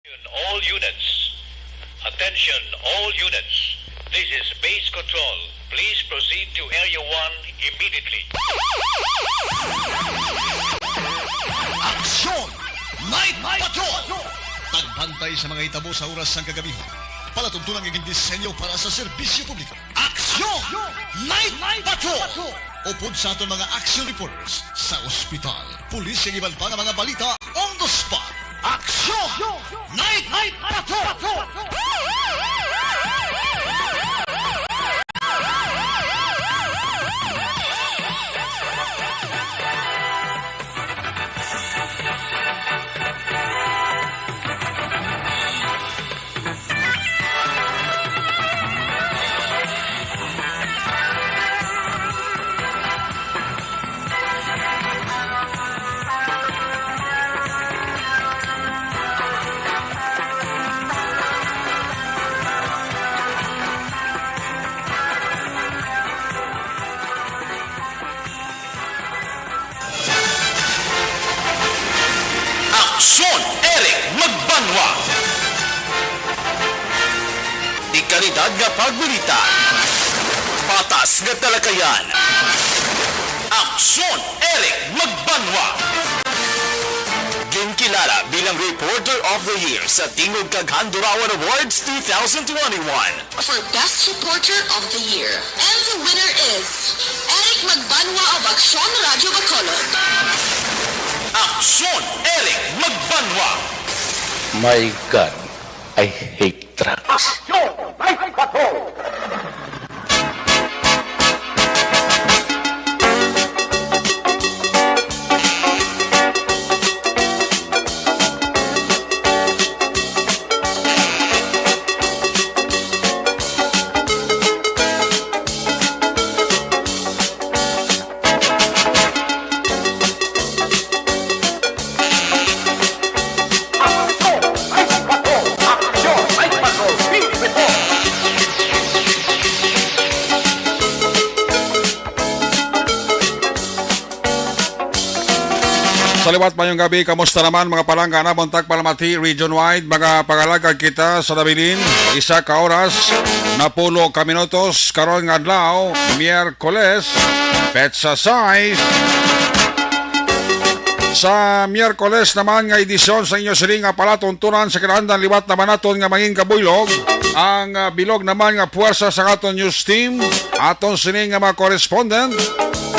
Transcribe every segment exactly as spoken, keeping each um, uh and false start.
All units. Attention, all units. This is base control. Please proceed to Area one immediately. Aksyon! Night Patrol! Pagbantay sa mga hitabo sa oras sang kagabihan. Palatuntunan nga gindisenyo para sa serbisyo publiko. Aksyon! Night Patrol! Upod sa aton mga action reporters sa ospital, pulis, kag iban pa nga mga balita on the spot. Aksyon! Night Patrol! Aksyon, Eric Magbanwa. Dekalidad nga pagbalita. Patas nga talakayan. Aksyon, Eric Magbanwa. Ginkilala bilang Reporter of the Year sa Tingog kag Handurawan Awards two thousand twenty-one. For Best Reporter of the Year. And the winner is Eric Magbanwa of Aksyon Radyo Bacolod. Aksyon, Eric Magbanwa. My God, I hate drugs. Aksyon! May Patrol! Sa liwat, mayong gabi. Kamusta naman, mga palangga namon tagpalamati region wide? Mga pangalagad kita sa nabilin, isa ka oras, napulo ka minutos, karon nga adlaw, Miyerkules, petsa sais. Sa Miyerkules naman nga edisyon sa inyo sini nga palatuntunan, sa kinahanglan liwat naman naton nga mangin kabuylog ang, ah, bilog naman nga puwersa sa aton news team, aton sini nga mga correspondent.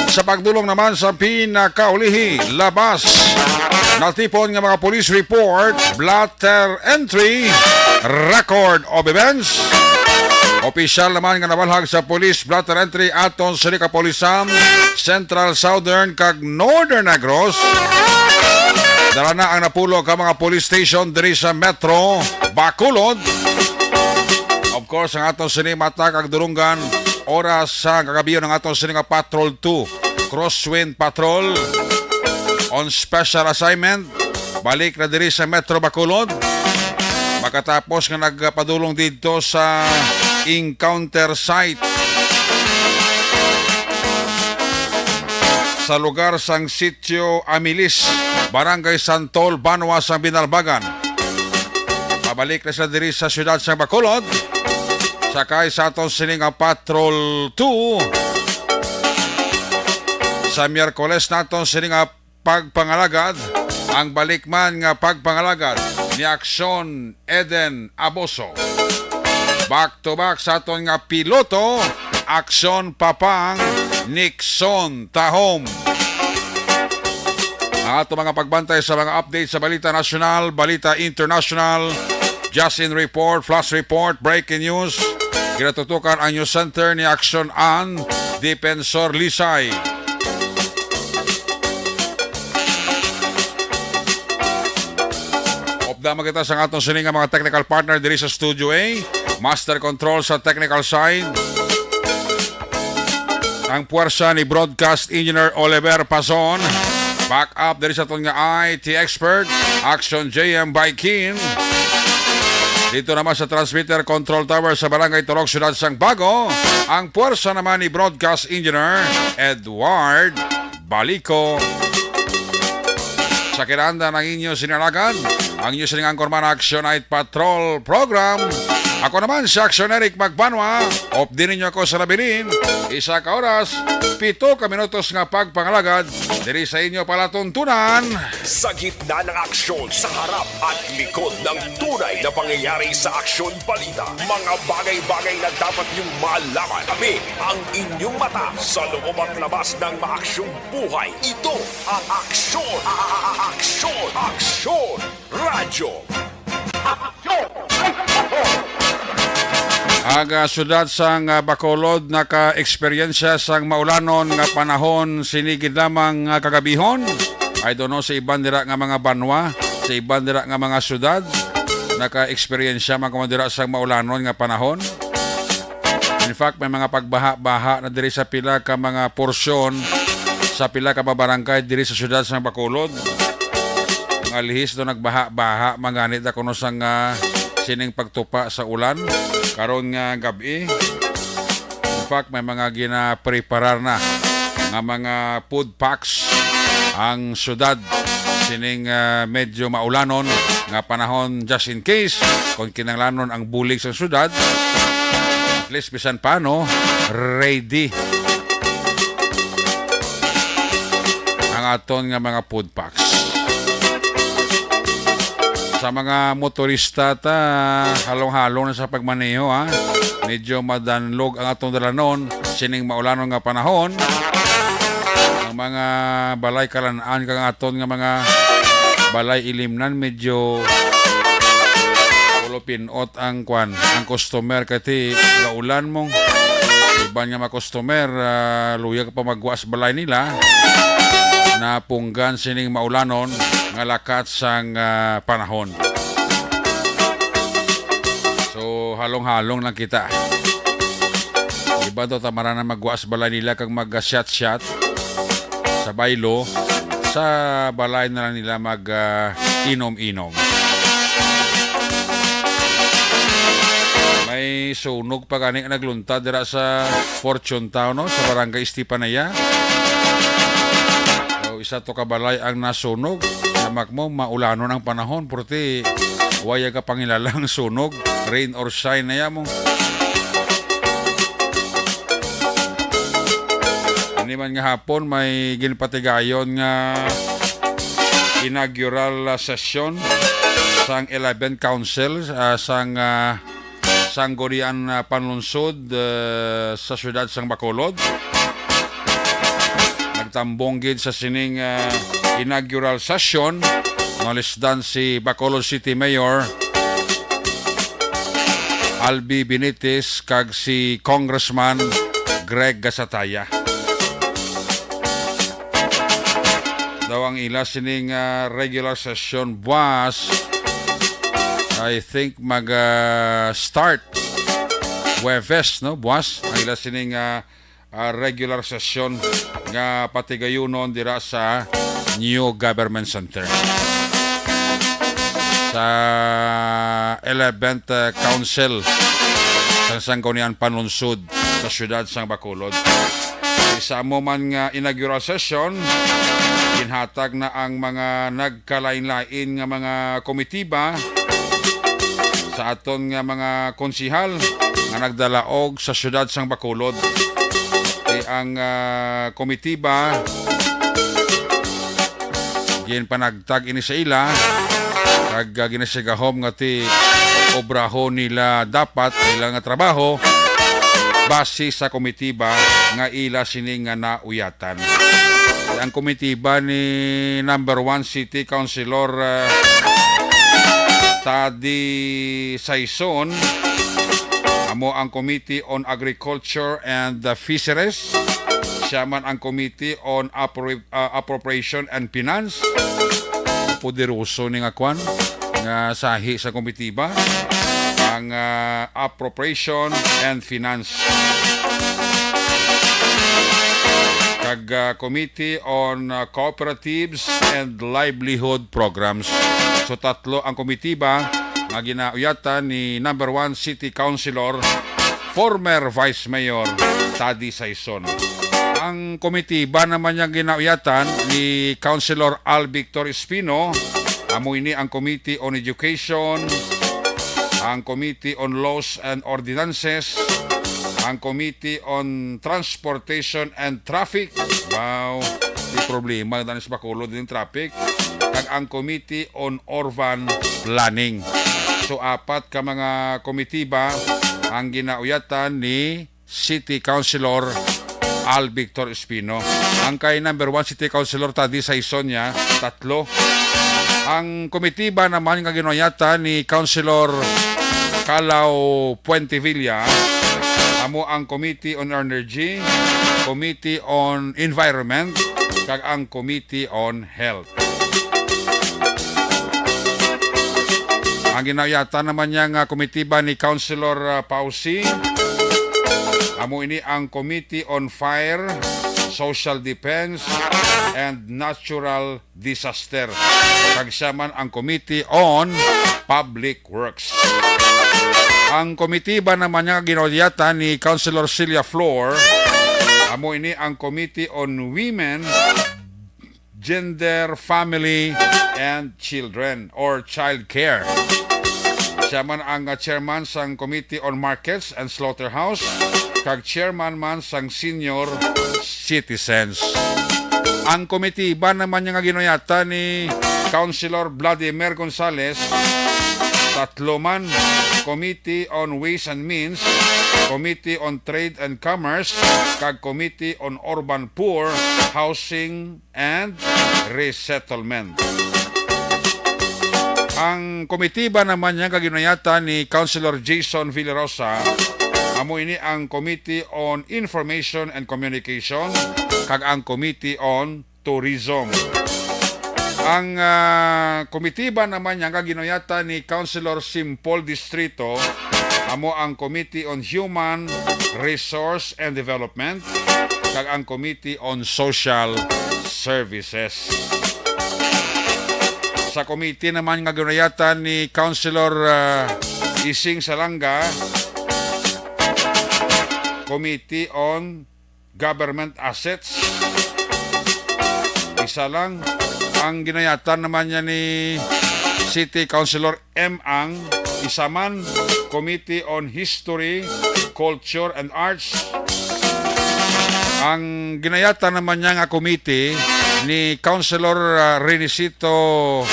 Sa pagdulong naman sa pinakaulihi, labas natipon nga mga police report, blotter entry, record of events. Opisyal naman nga nabalhag sa police blotter entry aton sini kapulisan, Central, Southern, kag Northern Negros. Dala na ang napulo ka mga police station diri sa Metro Bacolod. Of course, ang aton sini mata kag dulunggan, oras sa kagabion ang aton sini nga Patrol two, Crosswind Patrol, on special assignment. Balik na diri sa Metro Bacolod. Makatapos nga nagpadulong didto sa encounter site sa lugar sang Sitio Amilis, Barangay Santol, Banwa sang Binalbagan. Pabalik na sila diri sa siyudad sang Bacolod. Sakay sa aton sini nga Patrol two. Sa Miyerkules naton sini nga pagpangalagad, ang balikman nga pagpangalagad ni Aksyon Eden Aboso. Back to back sa aton nga piloto, Aksyon Papang Nixon Tahom. Ang ato mga pagbantay sa mga update sa balita nasyonal, balita international, just in report, flash report, breaking news. Ginatutukan ang news center ni Aksyon An Defensor Lisay. Upda man kita sa aton sini nga mga technical partner diri sa Studio A. Master control sa technical side, ang puwersa ni Broadcast Engineer Oliver Pazon. Back up diri sa aton nga I T expert, Action J M Baikin. Dito naman sa transmitter control tower sa Barangay Turok, Siyudad sang Bago, ang puwersa naman ni Broadcast Engineer Edward Balico. Sa kinanda ng inyo sinalagan, ang inyo sining anchorman, Action Night Patrol Program. Ako naman si Action Eric Magbanwa. Updi ninyo ako sa nabilin. Isa ka oras, pito ka minutos nga pagpangalagad diri sa inyo palatuntunan. Sa gitna ng aksyon, sa harap at likod ng tunay na pangyayari sa aksyon balita, mga bagay-bagay na dapat niyong malaman. Kami ang inyong mata sa loob at labas ng maaksyong buhay. Ito ang aksyon, a- a- a- aksyon, aksyon, radyo. Ang ah, siyudad sang ah, Bacolod naka-eksperyensya sang maulanon nga panahon sini gid lamang nga kagabihon. I don't know sa iban dira nga mga banwa, sa iban dira nga mga siyudad, naka-eksperyensya man kuno dira sang maulanon nga panahon. In fact, may mga pagbaha-baha na diri sa pila ka mga porsyon sa pila ka mga barangay diri sa siyudad sang Bacolod. Mga lihis do nagbaha-baha, mangani da kuno sang ah, sining pagtupa sa ulan karon nga gab-i. In fact, may mga ginapreparar na nga mga food packs ang syudad sining ah, medyo maulanon nga panahon, just in case kung kinahanglanon ang bulig sa syudad, at least bisan paano ready ang aton nga mga food packs. Sa mga motorista ta, halong-halong na sa pagmaneho, ha. Medyo madanlog ang atong dalanon sining maulanon nga panahon. Ang mga balay kalan-an kang aton nga mga balay ilimnan, medyo pulupinot ang kwan, ang customer kay ti gaulan mo. Iban nga mga customer, ah, luyag pa magwa sa balay nila, napunggan sining maulanon nga lakat sang ah, panahon. So, halong-halong lang kita. Iban to, tamara na magwa sa balay nila kag mag-shot-shot sa baylo, sa balay na lang nila mag ah, inom-inom. May sunog pa gani nga nagluntad dira sa Fortune Town, no, sa Barangay Estefanía. So, isa to ka balay ang nasunog. Namak mo, maulanon ang panahon, purti waya ka pangilalang sunog, rain or shine na ya mo. Ini man nga hapon, may ginpatigayon nga inaugural ah, session sang eleventh Council ah, sang ah, Sangguniang ah, Panlungsod ah, sa siyudad sang Bacolod. Nagtambong gid sa sining ah, inaugural session, no less than si Bacolod City Mayor Albi Benitez kag si Congressman Greg Gasataya. Daw ang ila sining ah, regular session buwas, I think mag ah, start Huwebes, no? Buwas ang ila sining ah, ah, regular session nga patigayunon dira sa New Government Center sa eleventh ah, Council sang Sangguniang Panlungsod sa siyudad sang Bacolod. Sa amo man nga inaugural session, ginhatag na ang mga nagkalain-lain nga mga komitiba sa aton nga mga konsihal nga nagdalaog sa siyudad sang Bacolod. Kay ang ah, komitiba ginpanagtag ini sa ila, kag ah, ginasigahom nga ti obrahon nila dapat ila nga trabaho base sa komitiba nga ila sini nga nauyatan. Ang komitiba ni number one City Councilor ah, Tadi Saison, amo ang Committee on Agriculture and the Fisheries. Siya man ang Committee on Appro- ah, Appropriation and Finance. Poderoso ni nga kwan nga sahi sa komitiba, ang ah, Appropriation and Finance, kag ah, Committee on ah, Cooperatives and Livelihood Programs. So, tatlo ang komitiba nga ginauyatan ni number one City Councilor, former Vice Mayor Tadi Saison. Ang komitiba naman nga ginauyatan ni Councilor Al Victor Espino, amo ini ang Committee on Education, ang Committee on Laws and Ordinances, ang Committee on Transportation and Traffic. Wow, di problema daan sa Bacolod din traffic. Kag ang Committee on Urban Planning. So, apat ka mga komitiba ang ginauyatan ni City Councilor Al Victor Espino. Ang kay number one City Councilor Tadi Saison niya, tatlo. Ang komitiba naman nga ginuyatan ni Councilor Calaw Puentevilla, amo ang Committee on Energy, Committee on Environment, kag ang Committee on Health. Ang ginauyatan naman niya nga komitiba ni Councilor, ah, Pausi, amo ini ang Committee on Fire, Social Defense, and Natural Disaster. Kag siya man ang Committee on Public Works. Ang komitiba naman niya ginauyatan ni Councilor Celia Flor, amo ini ang Committee on Women, Gender, Family, and Children or Child Care. Siya man ang, uh, chairman sang Committee on Markets and Slaughterhouse, kag chairman man sang Senior Citizens. Ang komitiba naman niya nga ginuyatan ni Councilor Vladimir Gonzales, tatlo man, Committee on Ways and Means, Committee on Trade and Commerce, kag Committee on Urban Poor, Housing, and Resettlement. Ang komitiba naman niya nga ginuyatan ni Councilor Jason Villarosa, amo ini ang Committee on Information and Communication kag ang Committee on Tourism. Ang, ah, komitiba naman niya nga ginuyatan ni Councilor Simpol Distrito, amo ang Committee on Human Resource and Development kag ang Committee on Social Services. Sa committee naman nga ginuyatan ni Councilor, ah, Ising Salanga, Committee on Government Assets, isa lang. Ang ginuyatan naman niya ni City Councilor M. Ang, isa man, Committee on History, Culture, and Arts. Ang ginuyatan naman niya nga committee ni Councilor, ah, Renisito,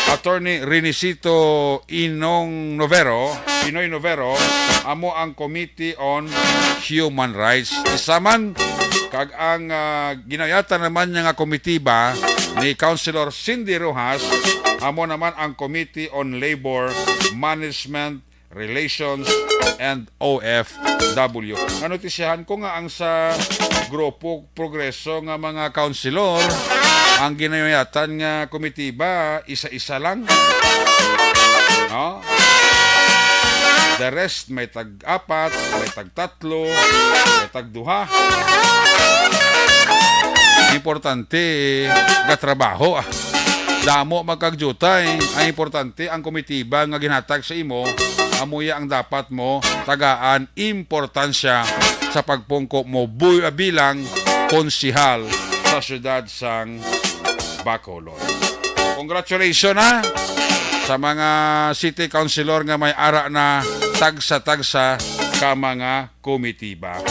Attorney Renisito Inong Novero, Inoy Novero, amo ang Committee on Human Rights. Isa man, kag ang, ah, ginuyatan naman niya nga komitiba ni Councilor Cindy Rojas, amo naman ang Committee on Labor, Management, Relations, and O F W. Nanutisyahan ko nga ang sa Grupo Progreso nga mga councilor, ang ginuyatan nga komitiba, isa-isa lang. No? The rest, may tag-apat, may tag-tatlo, may tag-duha. Importante, gatrabaho, ah. Damo magkadyutay. Ang importante, ang komitiba nga ginhatag sa imo, amo ya ang dapat mo tagaan importansya sa pagpungko mo bu-, bilang konsihal sa siyudad sang Bacolod. Congratulations, ha, sa mga city councilor nga may ara na tagsa-tagsa ka mga komitiba.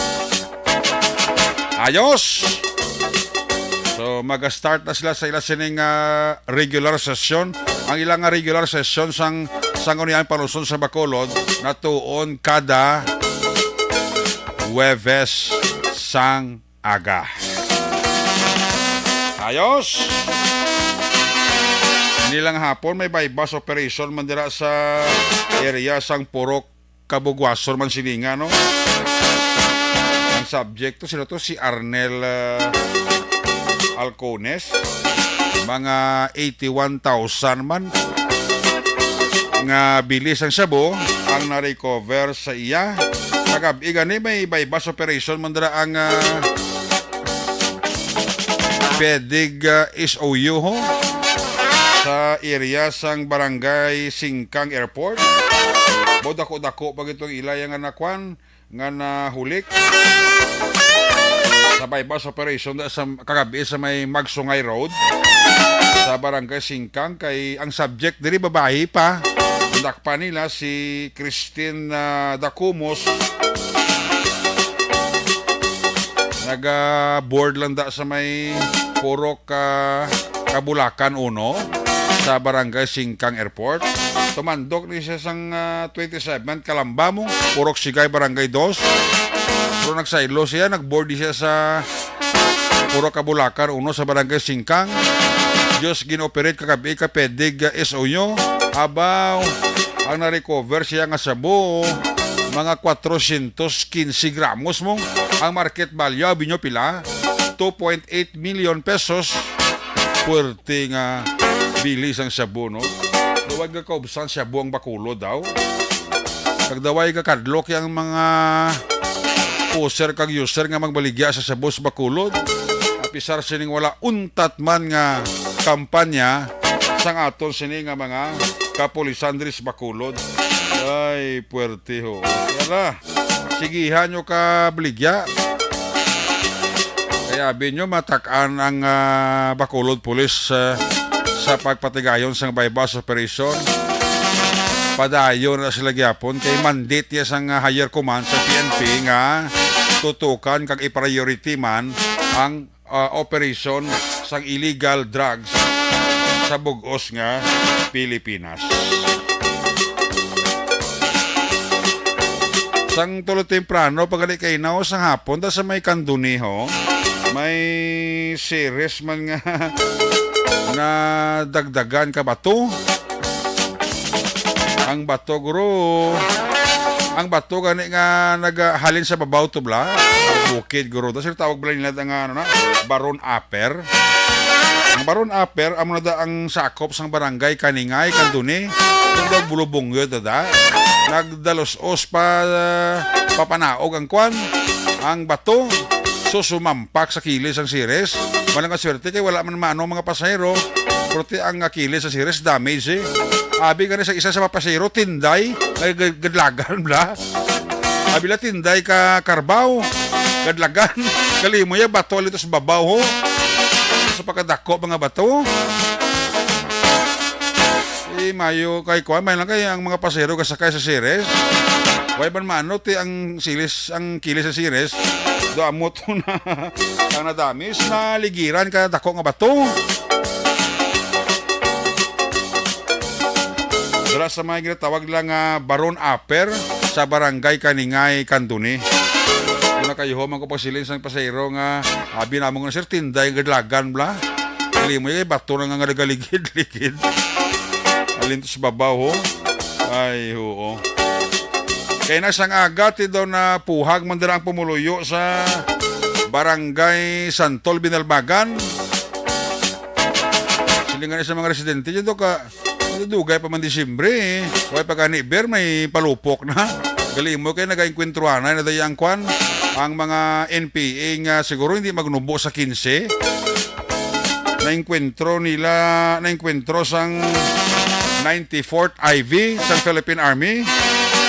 Ayos! So, mag-start na sila sa ila sining, ah, regular session. Ang ilang nga regular session sang Sangguniang Panulsol sa Bacolod natuon kada Huwebes sang aga. Ayos! Nilang hapon, may buy-bust operation man dira sa area sang Purok Kabugwason man silingan, no? Ang subject to, sino to? Si Arnel, uh, Alcones. Mga eighty-one thousand man nga bili sang shabu ang na-recover sa iya. Kagab-i gani may buy-bust operation man dira ang, ah, PDEG, ah, S O U ho sa area sang Barangay Singkang Airport. Bo, dako-dako pa gitong ilay nga nakwan, nga nahulik. sa buy-bust operation da sa kagabi sa may Magsungay Road sa Barangay Singkang, kay ang subject diri babayi pa. Nadakpan nila si Christine, ah, Dacumos. Naga-board lang da sa may Purok, ah, Kabulacan uno sa Barangay Singkang Airport. Tumandok ni siya sang, ah, twenty-seven Kalamba mo, Purok Sigay, Barangay Dos. Pero nagsaylo siya, nag-board di siya sa Purok Kabulacan uno sa Barangay Singkang. Diyos gin-operate kagabi ka pedig, ah, S O U. Abaw, ang na-recover siya nga shabu, mga kwatrocientos quince gramos mo. Ang market value, abi nyo pila? Two point eight million pesos. Puwerte nga bili sang shabu, no? Daw ay gakaubsan shabu ang Bacolod daw. Kag daw ay gakadlok yang mga user kag user nga magbaligya sa shabu sa Bacolod. Apisar sining wala untat man nga kampanya sang aton sini nga mga kapulisan diri sa Bacolod. Ay, puwerte ho. Yara, sigihan nyo ka baligya. Kaya abi nyo, matak-an ang, ah, Bacolod Police, ah, sa pagpatigayon sang buy-bust operation. Padayon na sila gyapon kay mandate ya sang, ah, higher command sa P N P nga tutukan kag i-priority man ang, ah, operation sang illegal drugs sa bug-os nga Pilipinas. Sang tulo temprano, pagani kay naw sang hapon, ta sa may Kanduniho, may series man nga nadagdagan ka bato. Ang bato, guro. Ang bato gani nga nagahalin sa babaw to bla. Bukid, guro. Tapos tawag bala nila ang, ano na, Baron Upper. Ang Baron Upper, amo na da ang sakop sang barangay Kaningay, Kanduni. Kung daw bulubong yun, da. Nagdalos-os pa, papanaog ang kwan, ang bato. So, sumampak sa kilis ang series. Malang ka swerte kay wala man maano ang mga pasahero. Pero ti ang, ah, kilis sa series, damage eh. Abi gani sa isa sa mga pasahero, tinday, nag-, gadlagan bla. Abi la tinday ka karbaw, gadlagan. Kalimo ya, bato lito sa babaw, ho. Sa pagkadako, mga bato. Eh, mayo kay kuwan, may lang kay ang mga pasahero gasakay sa series. Way man maano, ti ang silis, ang kilis sa series. Do amot na ang nadamis, naligiran ka dako nga bato. Dira sa mga ginatawag lang nga Baron Upper sa Barangay Kaningay, Kanduni. Kung nakayuho man ko pagsilin sang pasahero nga, abi namon nga, "Sir, tinday gadlagan bla." Dili mo, eh, bato na nga nagaligid-ligid. Alin to sa babaw, ho? Ay, oo. Kay na sang aga, ti daw na puhag man dira ang pumuluyo sa Barangay Santol, Binalbagan. Silingan sa mga residente, dyan daw ka, dugay pa man Disyembre, eh. Way pa gani, ber, may palupok na. Gali mo kay nagaengkwentruhanay na daya ang kwan, ang mga N P A nga siguro hindi magnubo sa quince. Naengkwentro nila, naengkwentro sang ninety-fourth I V sang Philippine Army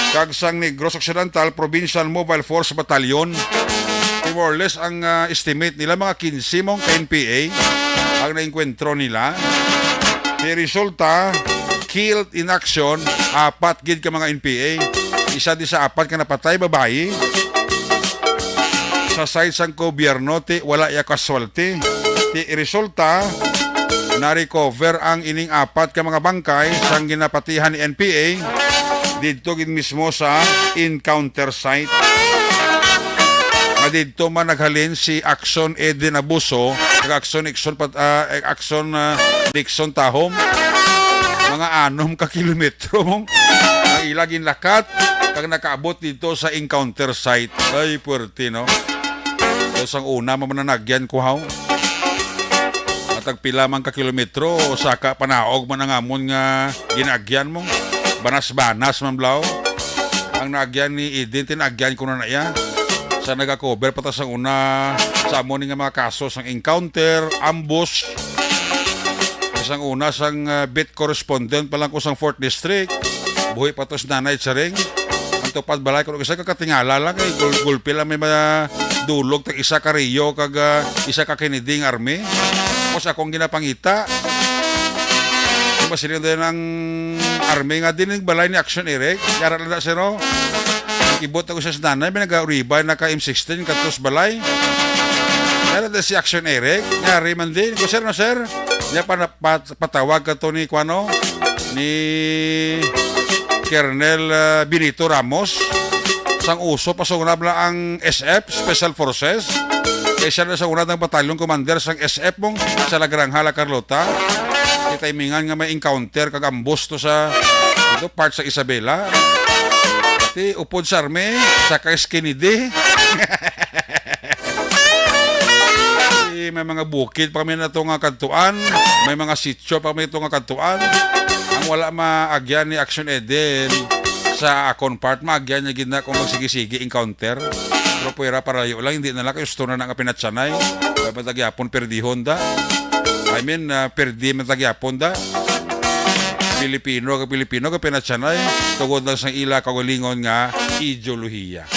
kag sang Negros Occidental Provincial Mobile Force Battalion. More or less ang, ah, estimate nila mga quince mong ka N P A ang naengkwentro nila. Ti resulta, killed in action, apat gid ka mga N P A. Isa di sa apat ka napatay, babayi. Sa side sang gobyerno, ti wala ya casualty. Ti resulta, na-recover ang ining apat ka mga bangkay sang ginapatihan ni N P A didto gid mismo sa encounter site. Nga didto man naghalin si Action Eden Abuso, kag Action Nixon Pat-, ah, eh, Action, ah, Nixon Tahom. Mga anom ka kilometro mong ang ila ginlakat kag nakaabot dito sa encounter site. Ay, puwerte, no? So, sang una, mamananagyan ko, haw. Matag pila man ka kilometro, saka panaog man ang amon nga ginaagyan mo. Banas-banas man, blaw. Ang naagyan ni Eden, tinaagyan ko na na iya. Sa nagakover pa ta sang una, sa amon nga mga kaso, sang encounter, ambush, sang una, sang, ah, beat correspondent pa lang ko sang fourth District. Buhi pa to si Nanay Charing. Ang tupad balay ko, isa ka katingala lang, eh, gul-, gulpi lang may ma-, dulog tag isa ka Rio kag, ah, isa ka Kennedy nga army. Tapos akong ginapangita. Kung masiling din ang army nga din ang balay ni Action Eric. Yara lang na, sir, oh. Ibot ako sa nanay, may nag-uribay na ka M sixteen, katos balay. Yara na si Action Eric. Yari man din. Ko, sir, no, sir? Niya pa, pat-, patawag ka to ni, kuano, ni Colonel, ah, Benito Ramos. Sang uso, pasungnab na ang S F, Special Forces. Kay siya na sa una ng batalyon commander sang S F mong sa La Granja, La Carlota. Kay timingan nga may encounter kag ambos to sa, ito, part sa Isabela. Ti upod sa army, sa kay Kennedy. Di may mga bukid pa kami na to nga kadtuan, may mga sitio pa kami to nga kadtuan. Ang wala maagyan ni Action Eden sa akon part, maagyan niya gid na kung magsigi-sige encounter. Pero pwera parayo lang, hindi na lang kay gusto na nga pinatsanay. Kaya matagyapon perdihon da. I mean, ah, perdi matagyapon da. Pilipino ka Pilipino ka pinatsanay tungod lang sa ila kaugalingon nga ideolohiya.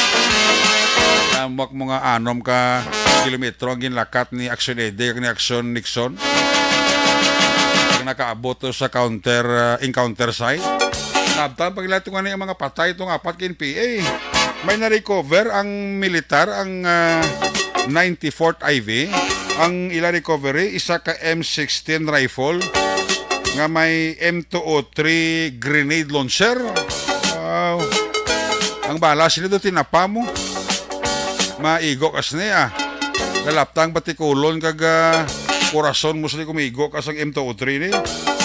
Amo mga anom ka kilometro ang ginlakat ni Action Ede kag ni Action Nixon. Kag nakaabot to sa counter, ah, encounter site. Nabtan pag ila tunga ni ang mga patay itong apat ka N P A. May na-recover ang militar, ang, ah, ninety-fourth I V. Ang ila recovery, isa ka M sixteen rifle nga may M two oh three grenade launcher. Wow. Ang bala sila do tinapa mo. Maigo kas ni, ah. Lalaptang patikulon kag, ah, korason mo sila kumigo kas ang M two oh three ni.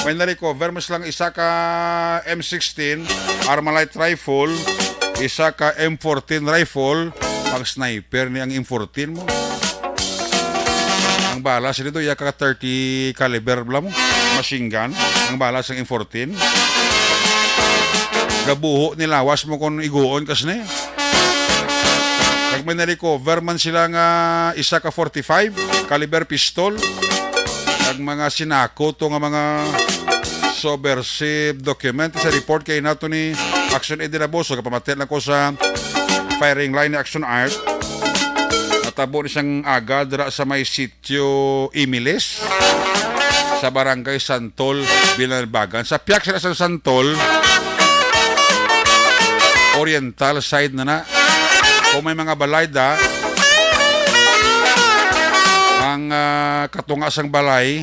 May na-recover mo silang isa ka M sixteen Armalite rifle, isa ka M fourteen rifle, pang sniper ni ang M fourteen mo. Ang bala sila do, iya ka thirty caliber bala mo, machine gun. Ang bala sa M fourteen. Gabuho ni lawas mo kung iguon kas ni. Kag may na-recover man sila nga isa ka forty-five caliber pistol. Kag mga sinako to nga mga subversive document sa report kay nato ni Action Eddie Laboso, kapamati lang ko sa firing line ni Action Art. Natabo ni siyang aga dira sa may sitio Imilis sa barangay Santol, Binalbagan. Sa piyak sila sa Santol, Oriental side na na. Kung may mga balay da, ang, ah, katunga sang balay,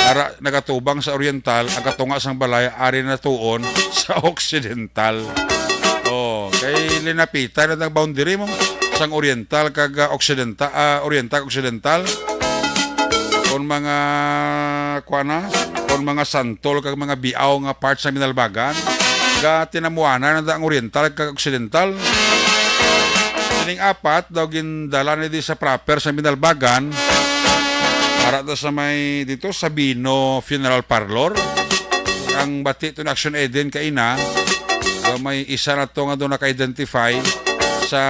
ara, nagatubang sa Oriental, ang katunga sang balay, ari na tuon sa Occidental. Oh, kay linapitan na ang boundary mo sang Oriental kag, ah, Occidental, ah, Oriental kag Occidental. Kung mga, kuan na, kung mga Santol kag mga Biao nga parts sa Binalbagan, ga tinamuanan na ang Oriental kag Occidental. Ining apat daw gindala ni di sa proper sa Binalbagan, para daw sa may dito sa Bino Funeral Parlor. Ang bati to ni Action Eden kaina, daw may isa na to nga doon naka-identify sa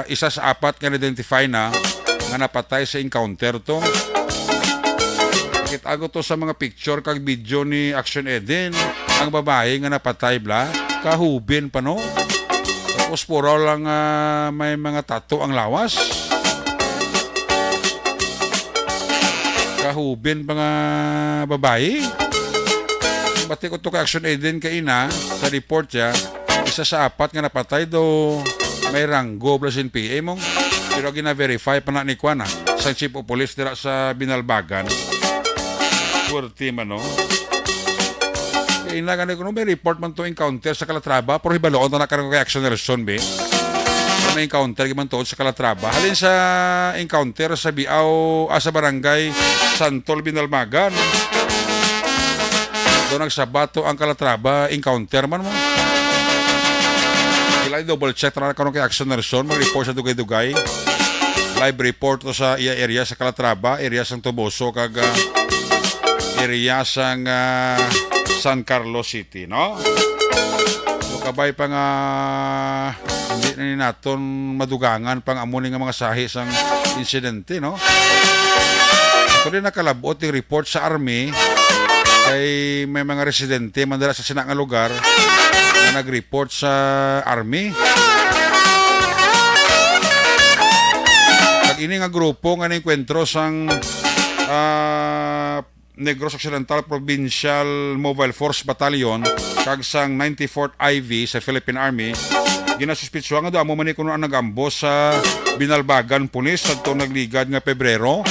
isa sa apat nga na-identify na nga napatay sa encounter to. Kita ko to sa mga picture kag video ni Action Eden, ang babae nga napatay bla, kahubin pa, no? Tapos puro lang, ah, may mga tato ang lawas. Kahubin pa nga babae. Bati ko to kay Action Eden kaina sa report siya. Isa sa apat nga napatay do may ranggo bla sin P A mong. Pero gina-verify pa na ni Kwan, ah, sa chief of police dira sa Binalbagan. Swerte man, no? Kay ina gani kuno may report man to encounter sa Calatrava, pero hibaloon ta na karon kay Action Nelson, be. May encounter man to sa Calatrava. Halin sa encounter sa Biao, ah, sa barangay Santol, Binalbagan. Doon nagsabato ang Calatrava, encounter man mo. Kailangan double check na karon kay Action Nelson, mag-report sa Dugay-Dugay. Live report to sa iya area sa Calatrava, area sang Toboso, kag, ah, area sang, ah, San Carlos City, no? So, kabay pa nga hindi na ni naton madugangan pang amo ni nga mga sahi sang insidente, no? Actually, nakalabot yung report sa army kay may mga residente man dira sa sina nga lugar nga nag-report sa army. Ini nga grupo nga naengkwentro sang, ah, Negros Occidental Provincial Mobile Force Battalion kag sang ninety-fourth I V sa Philippine Army, ginasuspitsuhan nga daw amo man ni kuno ang nag-ambush sa Binalbagan Police sadto nagligad nga Pebrero,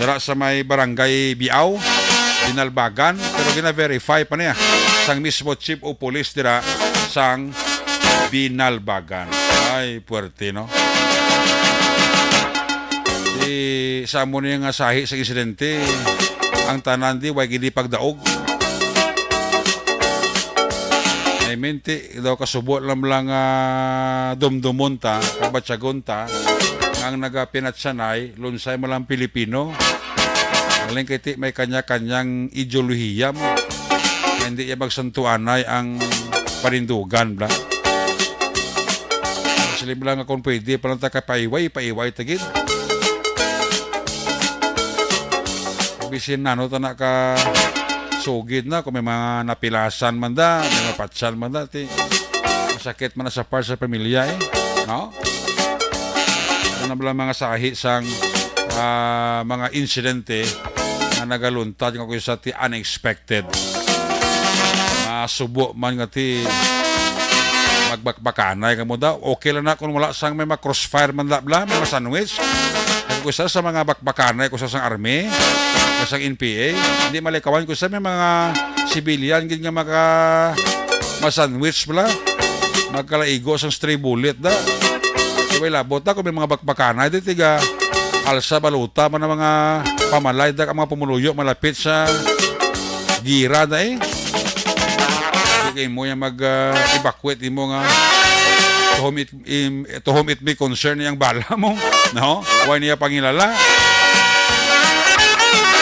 dira sa may Barangay Biao, Binalbagan, pero gina-verify pa niya sang mismo chief of police dira sang Binalbagan. Ay, puwerte, no? Di sa amo niya nga sahi sa insidente, ang tanan di way gid pagdaog. I mean, ti, daw kasubo lang lang, ah, dumdumon ta, kabatyagon ta, nga ang nagapinatsanay, lunsay mo lang Pilipino. Galing kay ti may kanya-kanyang ideolohiya mo. Nga hindi iya magsantuanay ang panindugan, bla. Sila lang nga kung pwede, palang ta kapaiway, paiway tagid. Bisin nano ta na ka sugid na, kung may mga napilasan man da, may mapatsan man da, ti masakit man na sa part sa pamilya, eh. No? Ano na bala mga sahi sang, ah, mga insidente nga nagaluntad nga kuya sa ti unexpected. Masubo man nga ti magbakbakanay ka mo daw. Okay lang na kung wala sang may ma-crossfire man da bala, may ma-sandwich. Kag kusa sa mga bakbakanay, kusa sang army, kusa sang N P A, hindi malikawan kusa may mga civilian gid nga maka ma-sandwich bala. Magkalaigo sang stray bullet da. Di ba ilabot na kung may mga bakbakanay di tiga alsa baluta man ang mga pamalay da ang mga pumuluyo malapit sa gira da eh. Di kay mo yung mag ah, evacuate di mo nga to whom it, im, to whom it may concern yung bala mo, no? Why niya pangilala?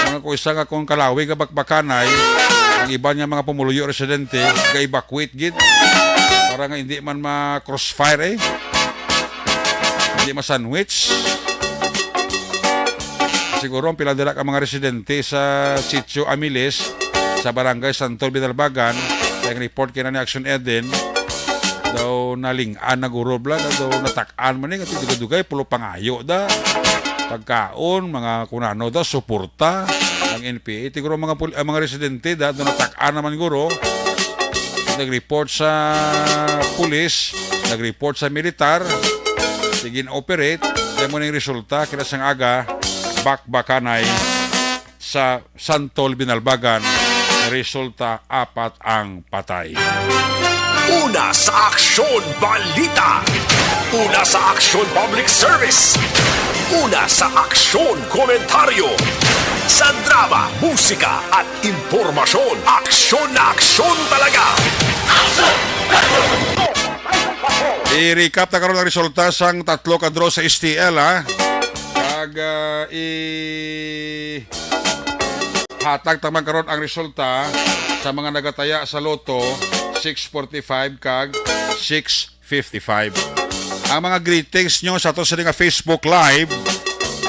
Mga ko isa nga kung kalawi ka bakbakanay, ang iban nga mga pumuluyo residente ga-evacuate gid para nga hindi man ma-crossfire eh. Hindi ma-sandwich. Siguro ang pila dira ka mga residente sa Sitio Amilis sa Barangay Santol, Binalbagan, kay ang report kina ni Action Eden daw naling-an na guro bla na daw natak-an man ni nga dugay-dugay pulo pangayo da pagkaon, mga kunano da suporta ang N P A. Tiguro mga pul- ang mga residente da daw natak-an naman guro nag-report sa pulis, nag-report sa militar, sige operate, kaya mo ning resulta kina sang aga bakbakanay sa Santol Binalbagan. Resulta apat ang patay. Una sa aksyon, balita. Una sa aksyon, public service. Una sa aksyon, komentaryo. Sa drama, musika, at impormasyon, aksyon na aksyon talaga. I-recap ta karon ang resulta sang tatlo ka draw sa S T L, ha? Kag ah, i hatag ta man karon ang resulta sa mga nagataya sa Lotto six forty-five kag six fifty-five. Ang mga greetings nyo sa ato sini nga Facebook Live,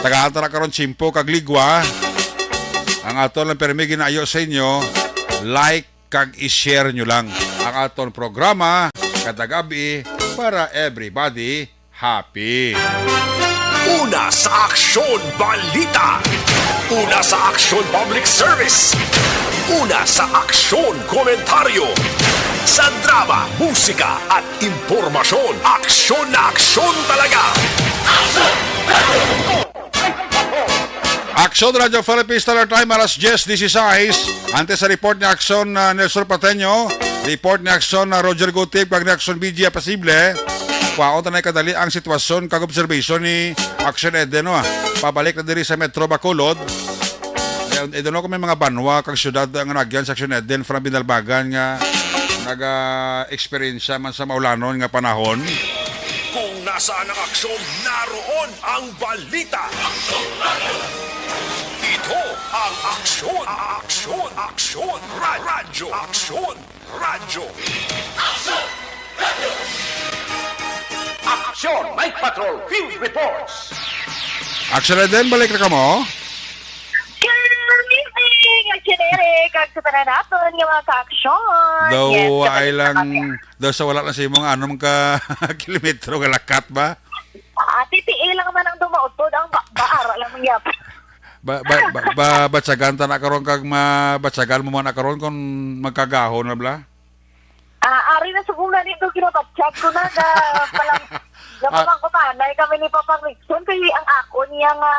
tagaan ta na karon tiyempo kag ligwa. Ang ato lang permi ginaayo sa inyo, like kag i-share nyo lang ang aton programa kada gabi para everybody happy. Una sa aksyon, balita. Una sa aksyon, public service. Una sa aksyon, komentaryo. Sa drama, musika, at impormasyon, aksyon na aksyon talaga. Aksyon Radyo Philippines, Star Time, alas diyes dieciséis. Antes sa report ni Aksyon, ah, Nelson Pateño, report ni Aksyon, ah, Roger Gutib, kag ni Aksyon B G Apasible. Kwaon ta na kadali ang sitwasyon kag observation ni Aksyon Eden, no, ah. Pabalik na diri sa Metro Bacolod. Eh, eh, doon ako may mga banwa kag syudad nga nagyan sa Aksyon Eden from Binalbagan nga naga-eksperyensya man sa maulanon nga panahon. Kung nasaan ang aksyon, naroon ang balita. Ito ang aksyon, aksyon, aksyon, ra- radyo, aksyon, radyo. Aksyon, Night Patrol Field Reports. Aksyon na din, balik na kamo. Good evening, Aksyon Eric, kag sa tanan naton nga mga ka-aksyon. Daw Yes, ay kabalik na lang, kami. Daw sa wala na sa imong anom ka kilometro nga lakat ba? Ah, titi A lang man ang dumautod, ang ba, ba, ara lang mangyap. Ba, ba, ba, ba, batyagan ta na karon kag mabatyagan mo man na karon kung magkagahon na bala? Ah, ari na subong na nito, ginabatyag ko na, ga, palang, Ah. Napamangkutanay kami ni Papa Rickson, kay ang akon niya nga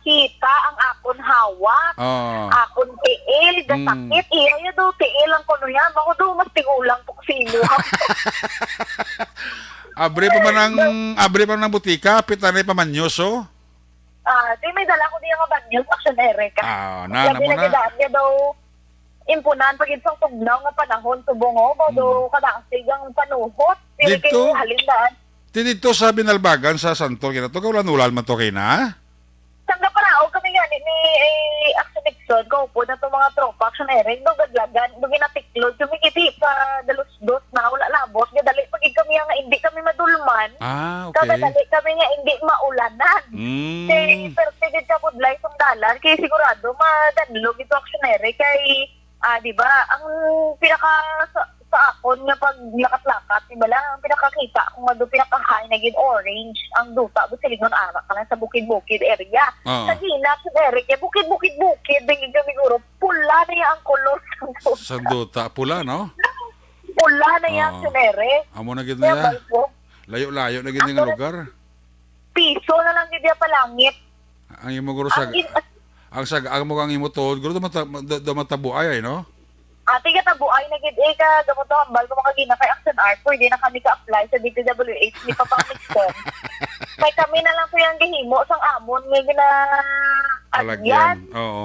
hita, ang akon hawak, Oo. Akon tiil, Mm. gasakit, iya, iya daw tiil ang kuno niya, ako daw mas tigulang po sa imo. Abri pa man ang, abri pa man ang butika, pit na pa manyoso. Ah, di may dala ko diya nga banyos, Action Eric. Ah, na, na Labi mo na na. Gidaan niya daw, impunan pa gid sang tugnaw nga panahon, subong, oh, baw daw Mm. kadasig ang panuhot. Diri Dito? Kay halin daan. Ti dito sa Binalbagan sa Santol, kina to, kaulan-ulan man to kay na? Sang naparaog kami nga ni, ni, eh, Action Nixon, kaupod na to mga tropa, Action Eric, daw gadlagan, daw ginatiklod, kami kiti pa dalos-dos na, wala labot, nga dali pa gid kami nga hindi kami madulman. Ah, okay. Kaya dali kami nga hindi maulanan. Mm. Kay, pero sige ka budlay sang dalan, kay sigurado madanlog ito, Action Eric, kay, ah, di ba, ang pinaka sa, sa akon nga paglakat-lakat, di ba lang, ang pinakakita ko nga do pinaka-high na gid orange, ang duta, do silingon ara ka lang sa bukid-bukid area. Oo. Sa Gina, Action Eric, eh, bukid-bukid-bukid, dili kami guro, pula na iya ang kulor. Sa duta, pula, no? Pula na iya, Oo. Action Eric. Amo na gid na Kaya iya. Bal ko, Layo-layo na gid Ako nga na lugar. Piso na lang gid iya palangit. Ang imo guro sa, Ang in- ang sa, ang mo kang imo tuod, guro, do mata-, do, do matabuay ay, no? Ate, ka tabuay na gid, eh, ka, gamot ang hambal ko, mga gina kay Action Art, pwede na kami ka-apply sa D P W H ni Papa Nixon. Kay kami na lang po yung gihimo sang amon nga gina-, Palagyan. Agyan. Oo.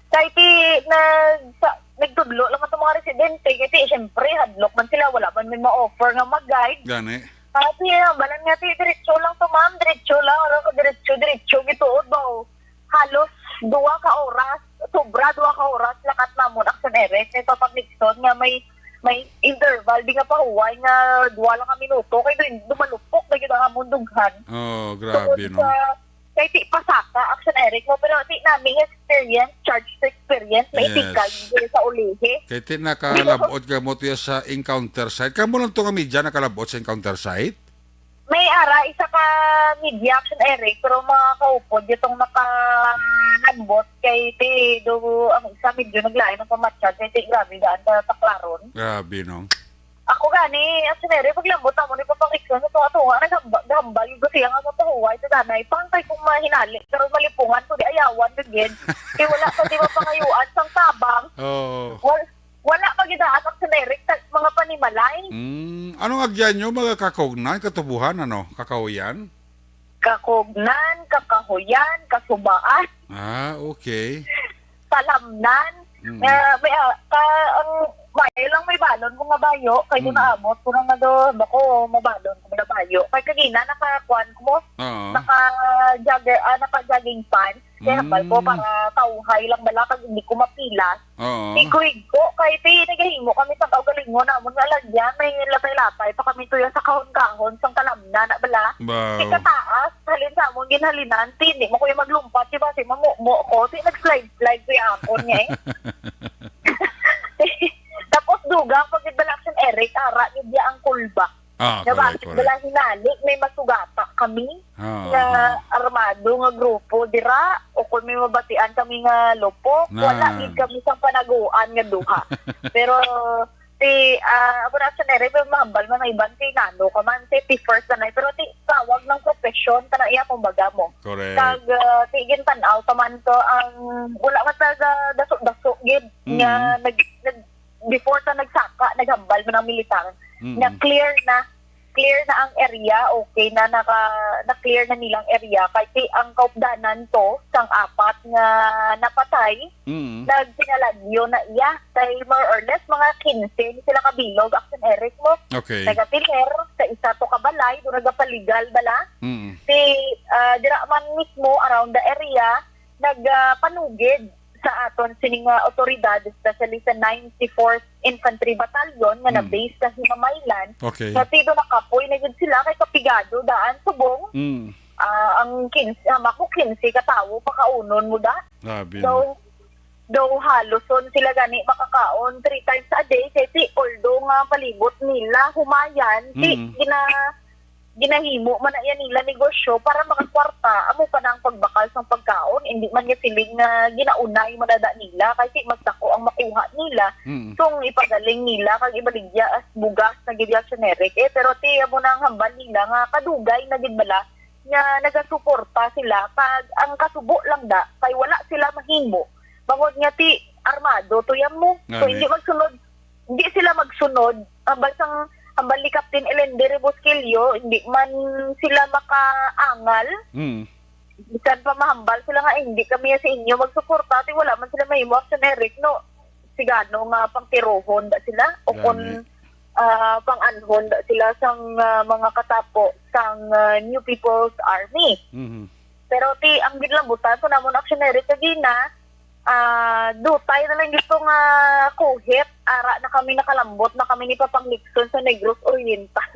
Kay ti, nag-, sa, nagtudlo lang ang mga residente, kay ti, siyempre, hadlok man sila, wala man may ma-offer nga mag-guide. Gani. Kaya ti, ah, balan nga ti, diretso lang to, ma'am, diretso lang, ano ka, diretso, diretso, gituod ba, oh. Halos duwa ka oras, sobra duwa ka oras, lakat namon, Action Eric, may Papa Nixon nga may, may interval, di nga pahuway nga duwa lang ka minuto, kay dun, dumalupok na gid ang amon dughan. Oh, grabe, Tungod no? Sa, Kay ti pasaka, Action Eric mo, pero ti nami experience, charge to experience, may Yes. itikag diri sa ulihi. Kay ti nakalabot ka mo tiya sa encounter site. Kamo lang to nga media nakalabot sa encounter site? May ara, isa ka media, Action Eric, pero mga kaupod, itong nakalabot kay ti do ang isa medyo naglain ang pamatsyag, kay ti grabe daan ka taklaron. Grabe, no? Ako gani, ang sinere, paglambot namo ni Papa Nixon, sa tunga-tunga, naghamba-, naghambal ko siya nga mapahuway sa danay. Pangkay kung mahinali, pero malipungan ko, di ayawan ko gid. Kay wala pa di mapangayuan sang tabang. Oo. Wal-, wala pa gid ang sinere, tag mga panimalay. Mm, anong agyan nyo, mga kakognan, katubuhan, ano? Kakahuyan? Kakugnan, kakahuyan, kasubaan. Ah, okay. Talamnan. Mm. Nga, may, ah, ka, ang, may lang may balon ko nga bayo, kay kung Mm. naabot ko na nga do, bako, mabalon ko na bayo. Kay kagina, nakakuan ko mo, Oo. naka-jogger, ah, naka-jogging pants. Kaya hambal ko Mm. para tauhay lang bala, kag hindi ko mapilas. Oo. Higko-higko, kay ti, nagahimo kami sa kaugalingon namon nga alagyan, may latay-latay pa kami tuya sa kahon-kahon, sang kalamna na bala. Wow. Ti kataas, halin sa amon ginhalinan, ti, hindi mo kuya maglumpat, di ba, si mamumo ko, ti, nag-slide-slide ko yung akon niya eh. Tapos dugang, pag nagdala si Eric, ara, yun niya ang kulba. Ah, Nga correct, bakit correct. Wala hinali, may masugata kami Ah, nga ah. armado nga grupo dira, o kung may mabatian kami nga lupok, Na. wala gid kami sa panaguan nga duha. Pero si, ah, ako na sa nere, pero mahambal man ang iban, si Nano ka man, si, si first na na, pero ti tawag ng profesyon, kana iya, kumbaga mo. Correct. Kag, ah, ti gintan-aw ka man to, ang wala man talaga daso-daso gid, Mm. nga nag-, nag-, before ta nagsaka, naghambal man ang militar Mm. nga clear na, clear na ang area, okay na, naka, na-clear na nilang area. Kay ti ang kaupdanan to, sang apat nga napatay, Mm. nagpinalagyo na iya. Kay more or less, mga quince ni sila kabilog, Action Eric mo. Okay. Nagatiler, sa isa to kabalay, do nagapaligal bala. Mm. Si, ah, dira man mismo, around the area, nag, ah, panugid sa aton sining nga otoridad, especially sa ninety-fourth Infantry Battalion nga Hmm. na-base sa Himamaylan, Okay. nga ti do nakapoy na gid sila kay kapigado daan subong, Hmm. ah, ang quince, ah, mako quince ka tawo pakaunon mo da. Grabe, Daw, no? daw haloson sila gani makakaon three times a day kay ti, although nga palibot nila humayan, ti Mm. gina-, ginahimo man na yan nila negosyo para makakwarta, amo pa na ang pagbakal sang pagkaon, hindi man nga siling nga ginaunay man na da nila, kay di mas dako ang makuha nila. Mm. Kung ipagaling nila kag ibaligya as bugas na gid, Action Eric. Eh, pero ti, amo na ang hambal nila nga kadugay na gid bala nga nagasuporta sila, kag ang kasubo lang da kay wala sila mahimo. Bangod nga ti armado to yan mo. So, hindi magsunod, hindi sila magsunod. Hambal sang, hambal ni Captain Elender Busquillo, hindi man sila makaangal. Mm. Bisan pa mahambal sila nga, "Eh, hindi kami sa inyo magsuporta," ti wala man sila mahimo, Action Eric, no? Sigano nga pangtirohon da sila o kon, ah, pang-anhon da sila sang, ah, mga katapo sang, ah, New People's Army. Mhm. Pero ti, ang ginlambutan ko namon, Action Eric, kagina, ah, dutay na lang gusto nga kuhit, ara na kami nakalambot na kami ni Papang Nixon sa Negros Oriental.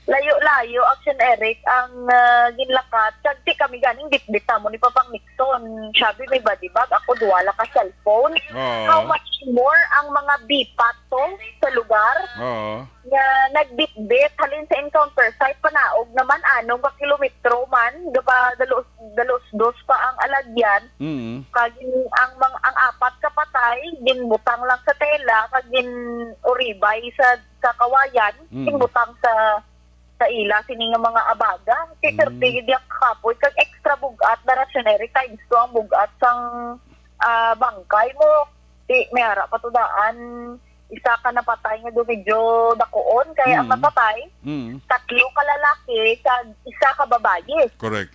Layo-layo, Action Eric, ang, ah, ginlakat. Kag ti kami ganing bitbit namon ni Papang Nixon. Siya bi may body bag, ako duwa lang ka cellphone. Oo. How much more ang mga bipat to sa lugar? Oo. Nga nagbitbit halin sa encounter site, panaog naman, anong ka kilometro man, gapa dalos, dalos dos pa ang alagyan. Mm. Kag ang mang-, ang apat ka patay, ginbutang lang sa tela, kag gin-uribay sa, sa kawayan, Mm. ginbutang sa, sa ila sini nga mga abaga. Ti Mm. thirty gid ang kapoy, kag extra bug-at na, Action Eric, times two ang bug-at sang, ah, bangkay mo. Ti may ara pa to daan, isa ka napatay nga do medyo dakuon, kay ang Mm. napatay, Mm. tatlo ka lalaki kag isa ka babayi. Correct.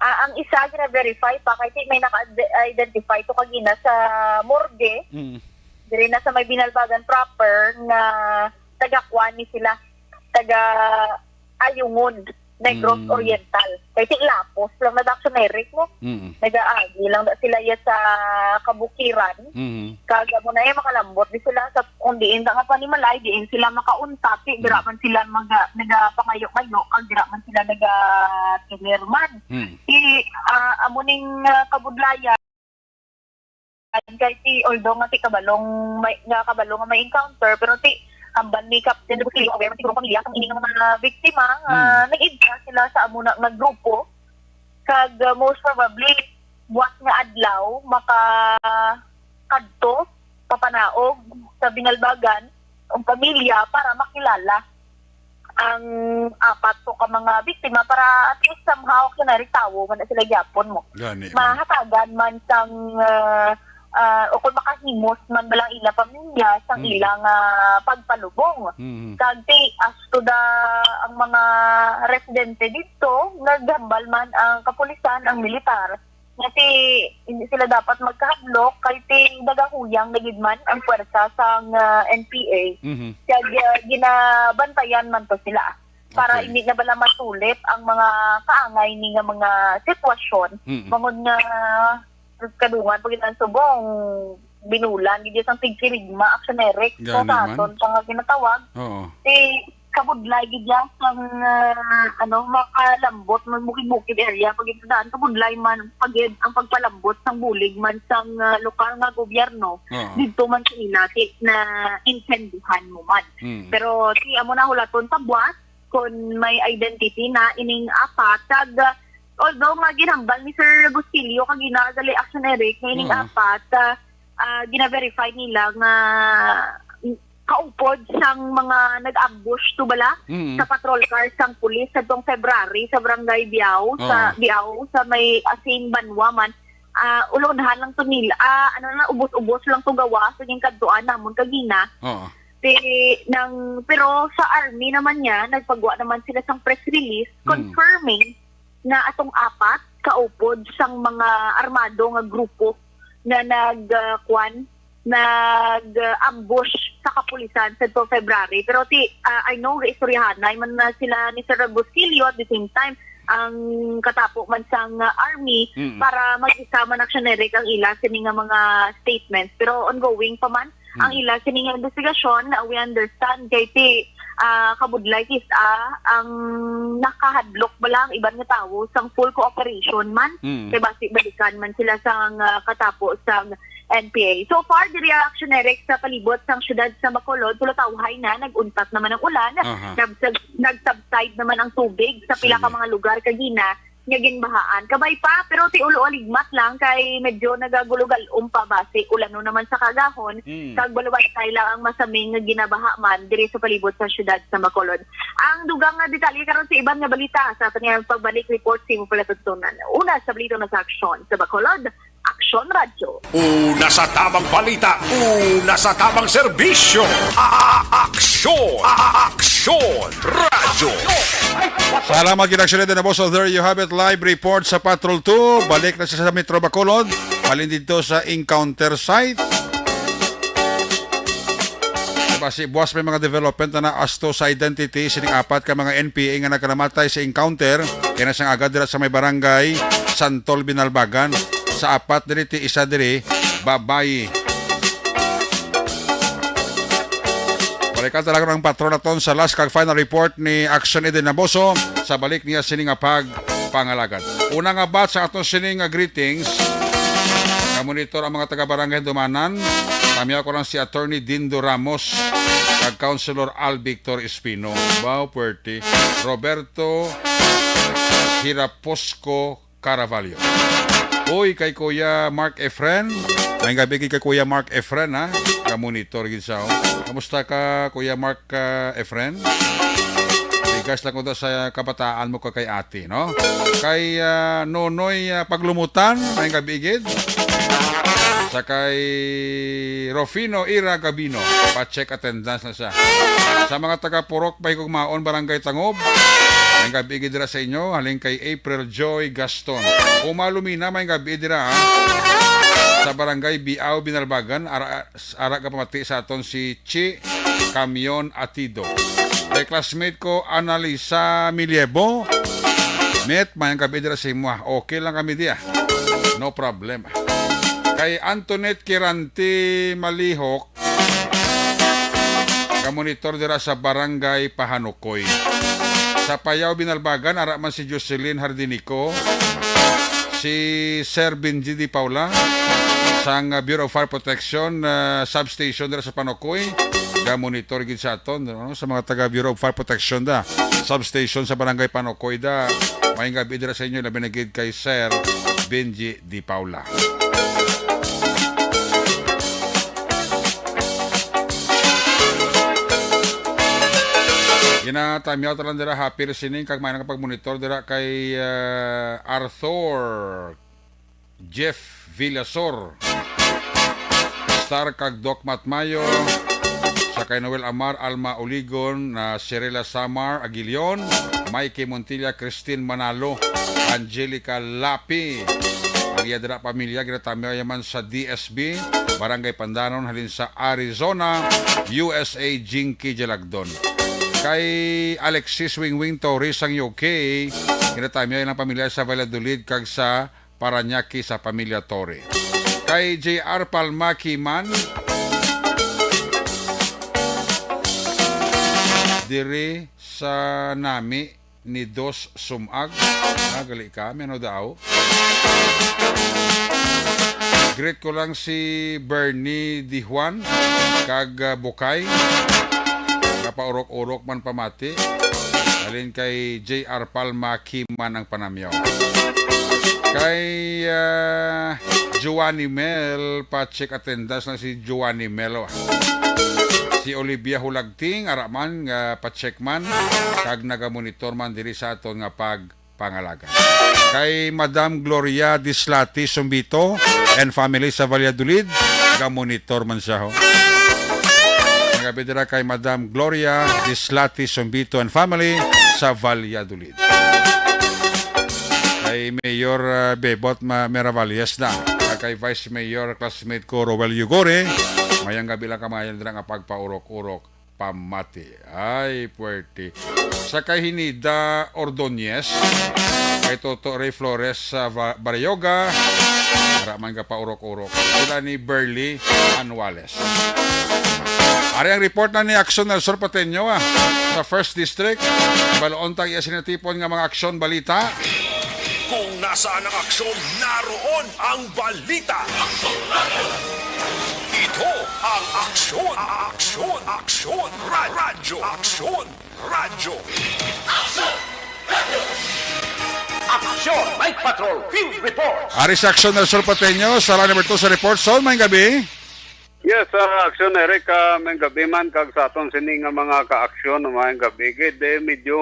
Ah, ang isa gina-verify pa kay ti may naka-identify to kagina sa morgue. Mm. Diri na sa may Binalbagan proper nga taga-kuan ni sila, taga Ayungon, Negros Mm. Oriental. Kay ti lapos lang na, Action Eric, mo. Mm. Nagaagi lang na sila ya sa kabukiran. Mm. Kag amo na, eh, makalambot di sila sa kung diin ta nga panimalay, diin sila makaunta, ti dira Mm. man sila maga-, nagapangayo-ngayo, kag dira man sila nagatilir man. Mm. Ti, ah, amo ning, ah, kabudlayan, kay ti, although nga ti kabalong may, nga kabalo nga may encounter, pero ti hambal ni Captain Bustillo, aware man siguro ang pamilya sang ini nga mga biktima nga Mm. nag-edka sila sa amo na nga grupo. Kag, uh, most probably, buwas nga adlaw, makakadto, papanaog sa Binalbagan ang pamilya para makilala ang apat to ka mga biktima, para at least somehow kinaritawo man na sila gyapon mo. Gani, man. Mahatagan man sang, uh, uh, o kung makahimos man balang ila pamilya sang Mm. ilang, uh, pagpalubong. Mm. Kag ti, as to the, ang mga residente dito, naghambal man ang kapulisan, ang militar, nga ti hindi sila dapat magkahadlok, kay ti nagahuyang na gid man ang pwersa sang, ah, N P A. Mhm. Kag, ah, ginabantayan man to sila para Okay. hindi na bala masulit ang mga kaangay ni nga mga sitwasyon. Mhm. Bangod nga kadungan pa gid ang subong, binulan gid sang tigkirigma, Action Eric, Gani sa man. aton pa nga ginatawag. Oo. Ti kabudlay gid ya sang, ah, ano, makalambot, may bukid-bukid area, pag ito daan, kabudlay man, pag ang pagpalambot sang bulig man sang, ah, lokal nga gobyerno, Oo. didto man sa ila, ti na insendihan mo man. Mm. Pero ti amo na hulaton sa buwas, kung may identity na ining apat, kag, ah, although nga ginhambal ni Sir Bustillo kagina gali, Action Eric, nga ining Oo. apat, ah, ah, gina-verify nila nga kaupod sang mga nag-ambush to bala Mm. sa patrol car sang pulis sa tong February sa Barangay Biao, sa Oo. Biao, sa may, ah, same banwa man. Ah, ulunhan lang to nila, ah, ano na, ubos-ubos lang to gawa sa ginkantuan namon kagina. Oo. Ti, nang, pero sa army naman niya, nagpagwa naman sila sang press release Mm. confirming na atong apat kaupod sang mga armado nga grupo na nag, ah, kwan, nag, ah, ambush sa kapulisan sa February. Pero ti, ah, I know, gaistoryahanay man na sila ni Sir Bustillo at the same time, ang katapo man sang, ah, army Mm. para mag-isa man, Action Eric, ang ila sini nga mga statements. Pero ongoing pa man ang Mm. ila sini nga investigasyon, ah, we understand kay ti, ah, kabudlay kis-a ang nakahadlok bala ang iban nga tawo sang full cooperation man. Mm. Kay basi balikan man sila sang, ah, katapo sang N P A. So far, diri ang aksyon, Eric, sa palibot sang siyudad sa Bacolod, pulutawhay na, nag-untat naman ang ulan, Aha. nagsag-, nag-subside naman ang tubig sa pila ka Sige. mga lugar kagina nga ginbahaan. Kabay pa, pero ti ulo aligmat lang kay medyo nagagulo-galom pa basi ulanon naman sa kagahon, Mm. kag balwantay lang ang masaming nga ginabaha man diri sa palibot sa siyudad sa Bacolod. Ang dugang nga detalye karon sa iban nga balita sa aton nga pagbalik report sa imo palatuntunan. Una sa balita na sa aksyon sa Bacolod, Aksyon Radyo. Una sa tamang balita, una sa tamang serbisyo. A-, a-, aksyon, a-, a-, aksyon, radyo. Salamat gid, Aksyon Eden Abuso. There you have it, live report sa Patrol two. Balik na siya sa Metro Bacolod. Halin dito sa encounter site. Basi buwas may mga development na as to sa identity sining apat ka mga N P A nga nagkanamatay sa encounter kay na sang agad dira sa may barangay Santol, Binalbagan. Sa apat diri, ti isa diri babayi. Balikan talaga ang patrol naton sa last kag final report ni Action Eden Naboso sa balik niya sini nga pagpangalagad. Una nga batch sa aton sini nga greetings, nga monitor ang mga taga-barangay Dumanan. Tamyaw ko lang si Attorney Dindo Ramos kag Councilor Al Victor Espino. Bao puwerte. Roberto Hiraposco Caravalho. Uy, kay Kuya Mark Efren. May gabi gid kay Kuya Mark Efren, ha? Ka-monitor gid siya, oh. Kamusta ka, Kuya Mark, ah, Efren? Bigas lang ko daw sa kabataan mo ka kay ate, no? Kay, ah, Nonoy, ah, Paglumutan, may gabi gid. Sa kay Rufino Ira Gabino, pa-check attendance na siya. Sa mga taga Purok Bahigugmaon, Barangay Tangob, may gabi gid dira sa inyo, halin kay April Joy Gaston. Umalumina, may gabi dira, ha? Sa Barangay Biao, Binalbagan, ara, ara ka pamati sa aton si Chi Camion Atido. Kay classmate ko, Annalisa Miliebo, Met, may gabi dira sa imo, ha? Okay lang kami diya. No problem. Kay Antoinette Kiranti Malihok, ka-monitor dira sa Barangay Pahanukoy. Sa Payaw, Binalbagan, ara man si Jocelyn Hardinico, si Sir Benji Di Paula, sang, uh, Bureau of Fire Protection, uh, substation dira sa Panukoy, ga-monitor gid sa aton, no? Sa mga taga Bureau of Fire Protection da, substation sa Barangay Panukoy da, may gabi dira sa inyo, labi na gid kay Sir Benji Di Paula. Ginatamyaw ta lang dira, happy listening, kag may nakapag-monitor dira kay, ah, Arthur Jeff Villasor, Star kag Doc Matmayo, sa kay Noel Amar, Alma Uligon, na Cirela Samar Aguilion, Mikey Montilla, Christine Manalo, Angelica Lapi. Ang iya dira pamilya ginatamyaw man sa D S B, Barangay Pandanon, halin sa Arizona, U S A, Jinky Jalagdon. Kay Alexis Wingwing Torres sang U K, ginatamyaw ang pamilya sa Valladolid kag sa Parañaque sa pamilya Torre. Kay J R Palma Kiman, diri sa nami ni Dos Sumag. Ah, gali ka, may ano daw? Greet ko lang si Bernie Di Juan kag, ah, Bukay. Napaurok-urok man pamati. Halin kay J R Palma Kiman ang panamyaw. Kay, ah, Giovanni Mel, pa-check attendance na si Giovanni Mel, oh. Si Olivia Hulagting, ara man, nga pa-check man, kag nagamonitor man diri sa aton nga pagpangalaga. Kay Madam Gloria Dislati Sumbito and family sa Valladolid, gamonitor man siya, ho. Nagabi dira kay Madam Gloria Dislati Sumbito and family sa Valladolid. Kay Mayor, uh, Bebot Ma-, Miravalles na. Kag kay Vice Mayor, classmate ko, Roel Yugore, mayang gabi lang kamayan dira nga pagpaurok-urok pamati. Ay, puwerte. Sa kay Hinida Ordonez, kay Toto Ray Flores sa Va-, Barrioga, ara man ka paurok-urok. Sila ni Burley Anuales. Ari ang report na ni Action Nelson Pateño, ah, sa First District. Baloon tag iya sinatipon nga mga aksyon balita. Kung Nasaan ang aksyon, naroon ang balita. Ito ang Aksyon, Aksyon, Aksyon, Ra- Radyo, Aksyon, Radyo. Aksyon! Night Patrol Field Reports! Ari sa Aksyon del Sur Pateño, Sara Liberto sa report. Son, may gabi. Yes, ah, Aksyon Eric, ah, may gabi man kag sa aton sini nga mga ka-aksyon, may gabi gid, eh, medyo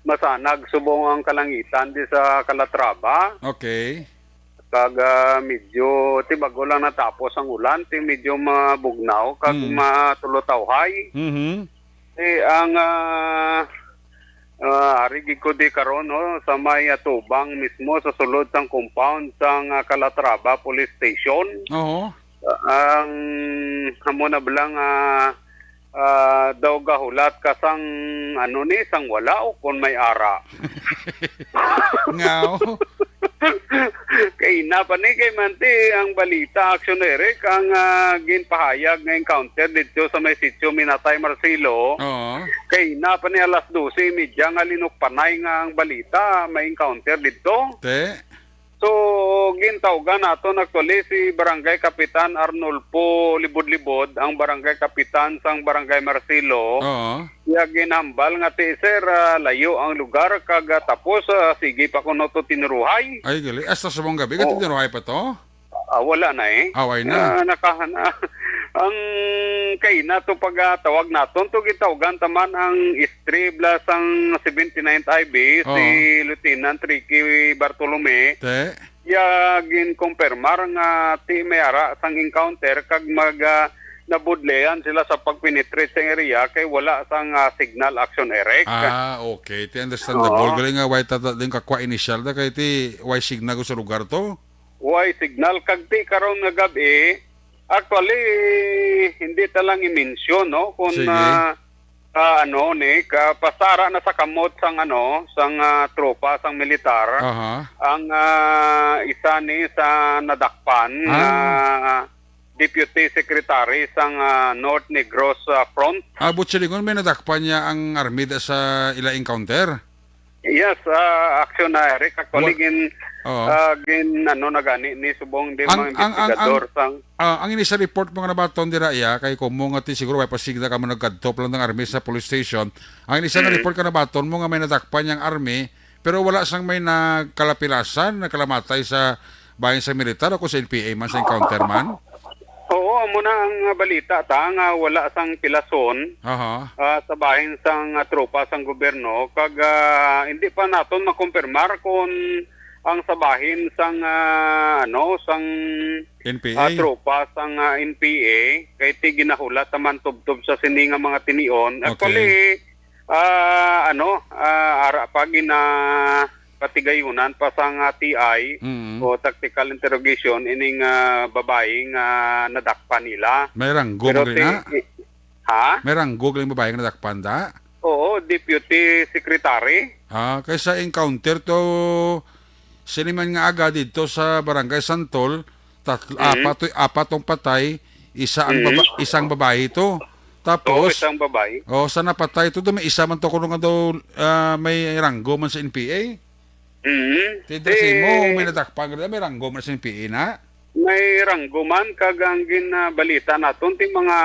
masanag subong ang kalangitan di sa Calatrava. Okay. Kag, ah, medyo, ti bago lang natapos ang ulan, ti medyo mabugnaw kag Mm. matulotawhay. Mhm. Eh, ang, ah, ah, ari gid ko di karon, no, sa may atubang mismo sa sulod sang compound sang, ah, Calatrava Police Station. Oo. Ang amo na bala nga, ah, daw gahulat ka sang, ano ni, sang wala o kon may ara. Ngaw. Kay na pa ni kay manti ang balita, Aksyon Eric, ang, ah, ginpahayag nga encounter dito sa may sitio Minatay Marcelo. Oo. Kay na pa ni alas dose y media nga linukpanay nga ang balita may encounter dito. Te. So, gintawgan naton actually si Barangay Kapitan Arnulfo Libod-Libod, ang barangay kapitan sang Barangay Marcelo. Oo. Iya ginhambal nga ti, "Sir, ah, layo ang lugar kag, ah, tapos, ah, sige pa kuno to tinuruhay." Ay, gali. Hasta sa mong gabi, Oo. Tinuruhay pa to? Ah, wala na eh. Away na. Ah, nakahan-, ang kay na to pagtawag naton to gitawgan taman ang istri bala sang seventy-ninth I B, si Oo. Lieutenant Ricky Bartolome. Te? Iya ginkumpirmar nga ti may ara sang encounter kag mag, ah, nabudlayan sila sa pag-penetrate sa area kay wala sang, ah, signal, Aksyon Eric. Ah, okay. Ti understandable. Oo. Galing nga, why tata din kakwa initial da kay ti why signal ko sa lugar to? Why signal? Kag ti karon nga gab-i, actually, hindi ta lang i-mention, no? Kung, Sige. ah, ah, ano, ni, ka-, pasara na sa kamot sang, ano, sang, ah, tropa, sang militar. Aha. Ang, ah, isa ni sa nadakpan Ah. nga deputy secretary sang, ah, North Negros, ah, Front. Ah, but silingon may nadakpan niya ang army da sa ila encounter? Yes, ah, Aksyon na, Eric. Actually, Wa-, gin-, Oo. ah, gin-, ano na gani ni subong di Ang, mga ang, ang, ang, investigador sang ah, ang ini sa report mo nga nabaton dira, iya, kay kumo nga ti siguro way pa sigda ka mo nagkadto pa lang ng army sa police station. Ang ini sa Mm. report ka nabaton mo nga may nadakpan niyang army, pero wala sang may nagkalapilasan, nagkalamatay sa bahin sa militar o kung sa N P A man, sa encounter man? Oo, amo na ang balita ta nga wala sang pilason, Aha. ah, sa bahin sang, ah, tropa sang gobyerno, kag, ah, hindi pa naton makumpirmar kung ang sa bahin sang, ah, ano, sang, N P A? ah, tropa sang, ah, N P A, kay ti ginahulat naman tubtob sa sini nga mga tinion. Okay. Actually, ah, ano, ah, ara pa gina-, patigayunan pa sang, ah, T I Mm. o tactical interrogation ining, ah, babayi nga nadakpan nila. May ranggong Pero rin ti-, na? Ha? May ranggong rin babayi nga nadakpan da? Oo, deputy secretary. Ah, kaysa encounter to, sini man nga aga dito sa Barangay Santol, tatlo, Mm. apat, apat tong patay, isa ang baba-, Mm. isang babayi to. Tapos, Oo, isang babayi. Oh, sa napatay to, do may isa man to kuno nga daw, ah, may ranggo man sa N P A. Mm. Ti dira sa imo, Eh, may nadakpan ka, may ranggo man sa N P A na. May ranggo man, kag ang gin-, ah, balita naton, ti mga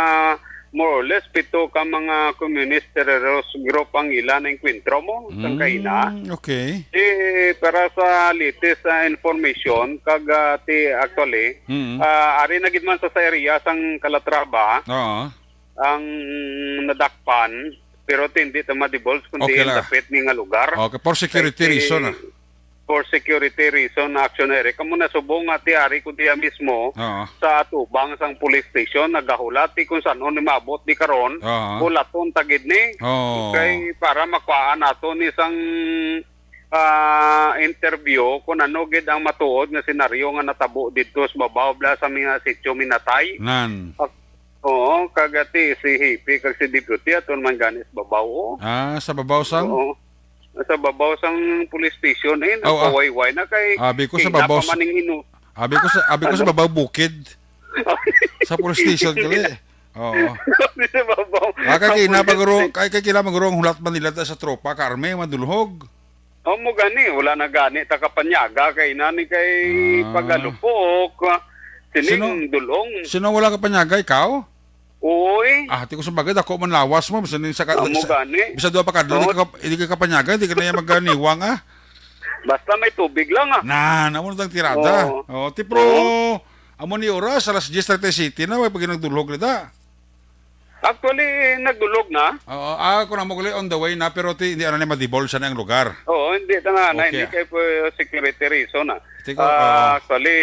more or less pito ka mga communist terrorist group ang ila na-enkwentro mo, sang Mm, kaina. Okay. Eh, para sa latest, ah, information, kag, ah, ti, actually, Mm. ah, ari na gid man sa, sa area sang Calatrava, Oo. ang nadakpan, pero ti, hindi ta ma-divulge kung Okay diin lang. dapit ni nga lugar. Okay, for security Kay ti, reason, ah. for security reason, Action Eric. Amo na subong nga ti ari ko diya mismo Oo. sa atubang sang police station, nagahulat ti kung san-o ni maabot ni karon, Oo. hulaton ta gid ni. Oo. Kay para makuhaan nato ni sang, ah, interview kung ano gid ang matuod nga senaryo nga natabo didto sa babaw bala sa mga sitio Minatay. Nan. Ak-, oo, kag ti si Hipi kag si Deputy aton man gani sa babaw, oh. Ah, sa babaw sang? Oo. Sa babaw sang police station, eh, Oh, ah. nagpawayway na kay Abi ko sa kina babaw pa s-, man ning inu- abi ko sa, abi ko sa Ano? babaw bukid. Sa police station gali. Oo. Sa babaw Ah, kay ang kina police paguro-, station. kay, kay kila maguro ang hulat man nila ta sa tropa, ka army, madulhog. Amo gani, wala na gani ta kapanyaga kay nani kay Ah. pagalupok. Sining Sino? dulong. Sino wala kapanyaga, ikaw? Uy. Ah, ti ko sa bagay, dako man lawas mo, bisan sa ka-, Amo sa, gani. bisan duha pa kadlaw, Oo. di ka, di ka kapanyaga, di ka na yan magganiwang, ah. Basta may tubig lang, ah. Na, namo na tang tirada. Oo. Oh, ti pro, Oo. amo ni oras, alas diyes treinta y siete na, way pa ginagdulog na ta. Actually, nagdulog na. Oo, ah, kung amo gali, on the way na, pero ti, hindi, ano, na, madibol siya na ang lugar. Oo, hindi ta na, na, Okay. hindi kay for security reason, ah. Tiko, Ah, oo. actually,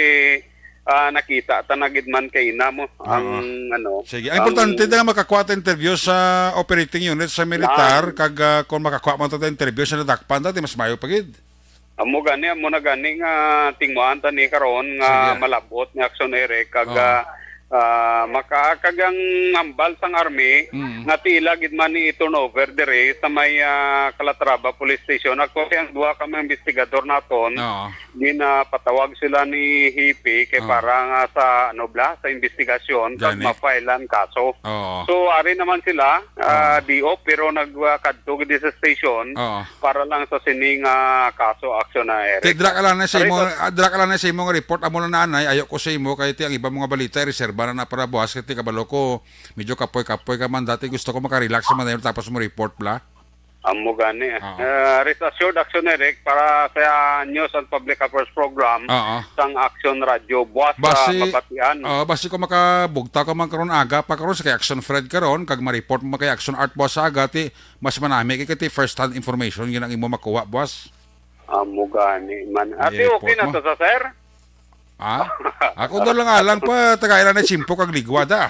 ah, nakita ta na gid man kay ina mo ang, Oo. ano, Sige. Ang ang importante na makakuha ta interview sa operating unit sa militar, Na. kag, ah, kung makakuha man ta interview sa nadakpan, dati mas mayo pa gid. Amo gani, amo na gani nga tingwaan ta ni karon nga Sige. malab-ot ni Action Eric kag, Oo. ah, ah, maka-, kag ang hambal sang army Mm. nga tila gid man ni i-turnover diri sa may, ah, Calatrava Police Station. Actually, ang duha ka mga investigador naton, Oo. ginapatawag sila ni Hipi kay Oo. para nga sa, ano bla, sa investigasyon kag Gani. ma-file ang kaso. Oo. So, ari naman sila, ah, Oo. D O, pero nag, ah, kadto gid sa station Oo. para lang sa sining, ah, kaso, Action Eric. Ti, dira ka lang na sa Ari imo, sa ah, dira ka lang na sa imo nga report, amo lang na anay, ayaw ko sa imo, kay ti ang iba mga balita, reserba na na para buwas, kay ti kabalo ko, medyo kapoy-kapoy ka man, dati gusto ko makarelax sa Manila, tapos mo report, bla. Amo gani, ah. Oo. Ah, rest assured, Action Eric, para sa News and Public Affairs Program Oo. sang Action Radio, buwas sa Basi, mabatian. oo, basi ko makabugta ko man karon aga pa karon sa kay Action Fred karon, kag ma-report mo kay Action Art buwas sa aga, ti mas manami kay, kay ti first hand information gid ang imo makuha, boss. Amo gani man. Ate, I-report okay na mo. sa, sa, sir? Ah? Ako daw lang alang pa, tagay lang na tsimpo kag ligwad, ah.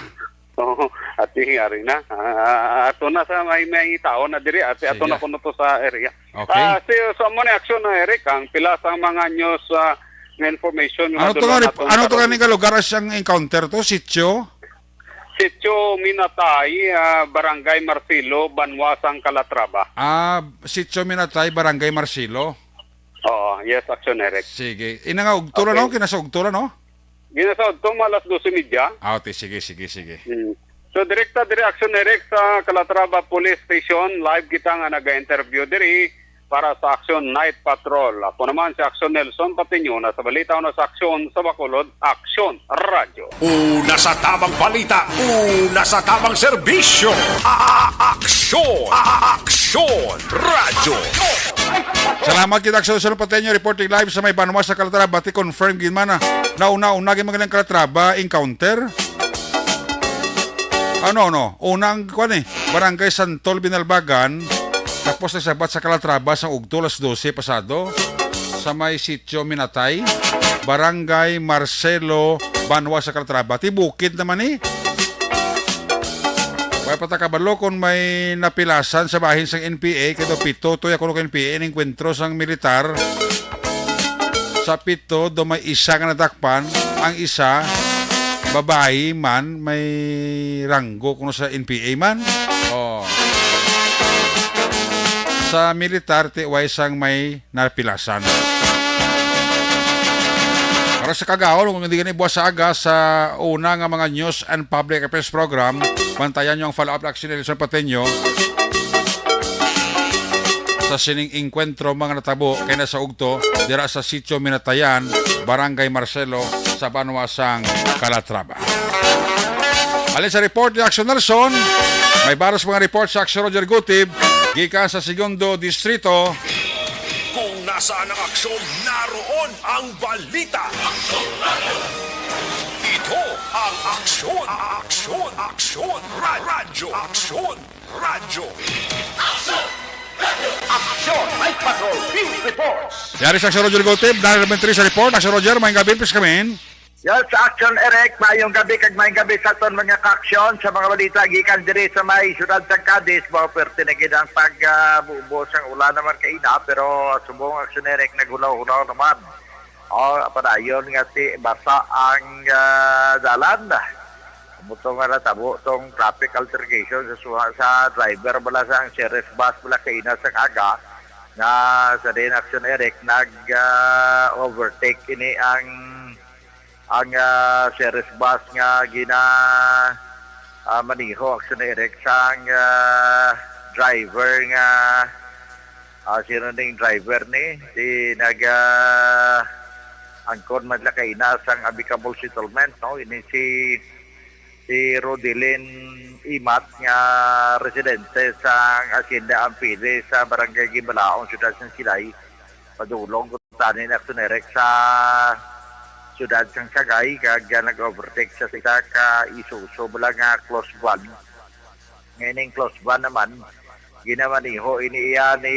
Oo, ate, ari na. Ah, ato na sa may, may tao na diri, ate, ato Sige. na kuno to sa area. Okay. Ah, si, so, amo ni Action na, Eric, ang pila sa mga news, ah, nga information nga Ano to madulong nga rep-, naton ano to karon. nga nga lugar siyang encounter to? Sitio? Sitio Minatay, ah, Barangay Marcelo, Banwa sang Calatrava. Ah, Sitio Minatay, Barangay Marcelo. Oo, yes, Action Eric. Sige. Ina nga ugto la, Okay. no? Kinasa ugto la, no? Ginasaod to, mga alas dose y media. Ah, okay. Sige, sige, sige. Hmm. So, direkta diri, Action Eric, sa Calatrava Police Station. Live kita nga naga-interview diri para sa Action Night Patrol. Ako naman si Action Nelson Patiño, na sa balita o na sa aksyon sa Bacolod, Action Radyo. Una sa tamang balita, una sa tamang serbisyo. A-, a-, aksyon, a-, a-, aksyon, radyo. Salamat kita, Aksyon Nelson Pateño, reporting live sa may Banwa sa Calatrava. Ti confirm gid man na nauna-una gid man ang Calatrava encounter. Ano, no? Una ang, kwan eh, Barangay Santol, Binalbagan. Tapos nagsabat sa Calatrava sa ugto, alas dose pasado, sa may Sitio Minatay, Barangay Marcelo, Banwa sa Calatrava. Ti bukid naman eh. Way pa ta kabalo kung may napilasan sa bahin sang N P A, kay daw pito to, ya kuno ka N P A, in-encuentro sang militar. Sa pito, do may isa nga nadakpan, ang isa, babayi man, may ranggo kuno sa N P A man. Oh. Sa militar, ti way sang may napilasan. Para sa kagaon, kung hindi gani buwas sa aga, sa una nga mga news and public affairs program, bantayan niyo ang follow-up ni Action Nelson Pateño sa sining engkwentro mga natabo kay nasa ugto dira sa Sitio Minatayan, Barangay Marcelo, sa Banwa sang Calatrava. Alin sa report ni Action Nelson, may baros mga report sa Action Roger Gutib, gikan sa Segundo Distrito. Kung nasaan ang aksyon, naroon ang balita. Ito ang Aksyon, Aksyon, Aksyon, Ra-, Radyo, Aksyon, Radyo. Aksyon, Night Patrol, Field Reports. Yari sa Action Roger Gutib, dahil elementary sa report, Action Roger, may gabi, please come in. Yes, Action Eric, maayong gabi kag maayong gabi sa aton mga kaaksyon sa mga balita gikan diri sa may siyudad sa Cadiz. Mao, perte na gid ang pag, ah, bubo sang ulan naman kaina, pero subong, Action Eric, naghulaw-hulaw naman. O, padayon nga ti basa ang, ah, dalan. Amo to nga natabo tong traffic altercation sa suha sa driver bala sang Ceres bus bala kaina sang aga nga sa din, Action Eric, nag, ah, overtake ini ang ang, ah, Ceres bus nga gina, ah, maniho, Action Eric, sang, ah, driver nga, Ah, sino ning driver ni? Si naga angkon man la kaina sang amicable settlement, no? Ini si, si Rodelin Imat nga residente sang Hacienda Ampili sa Barangay Gimbalaon, Siyudad sang Silay. Padulong ko tani na Direk sa siyudad sang Sagay kag, ah, nag-overtake siya sa isa ka Isuzu bala nga close van. Nga ining close van naman, ginamaniho ini iya ni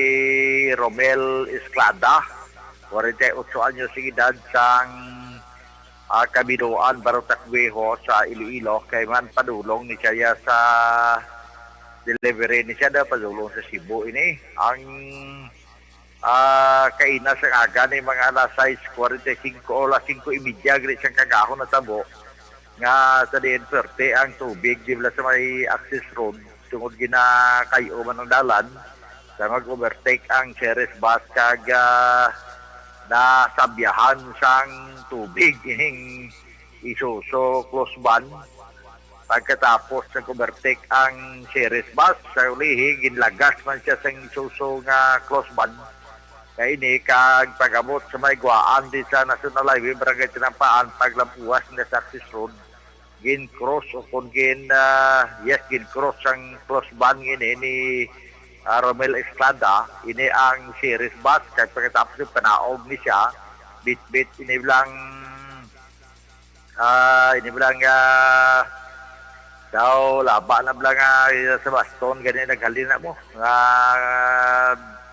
Romel Esclada, forty-eight anyos ang edad, sang, ah, Kabiluan, Barrio Tacubaya sa Iloilo, kay man padulong ni siya sa delivery ni siya daw padulong sa Cebu ini. Ang, ah, kaina sang aga ni mga alas sais forty-cinco o alas singko y media gid sang kagahon natabo nga sa diin perte ang tubig di bala sa may access road tungod ginakay-o man ang dalan sa mag-overtake ang Ceres bus kag, ah, nasabyahan sang tubig ining Isuzu close van. Pagkatapos nag-overtake ang Ceres bus, sa ulihi ginlagas man siya sang Isuzu nga close van. Kay ini kag pag-abot sa may guwaan di sa National Highway, Barangay Tinampaan, paglampuas na sa access road, gin-cross o kung gin, ah, yes, gin-cross ang close van ini ni, ah, Romel Estrada. Ini ang Ceres bus, kag pagkatapos yung panaog ni siya, bitbit ini lang, ah, ini lang, ah, daw laba na lang, ah, sa baston, gani naghalin na mo. Nga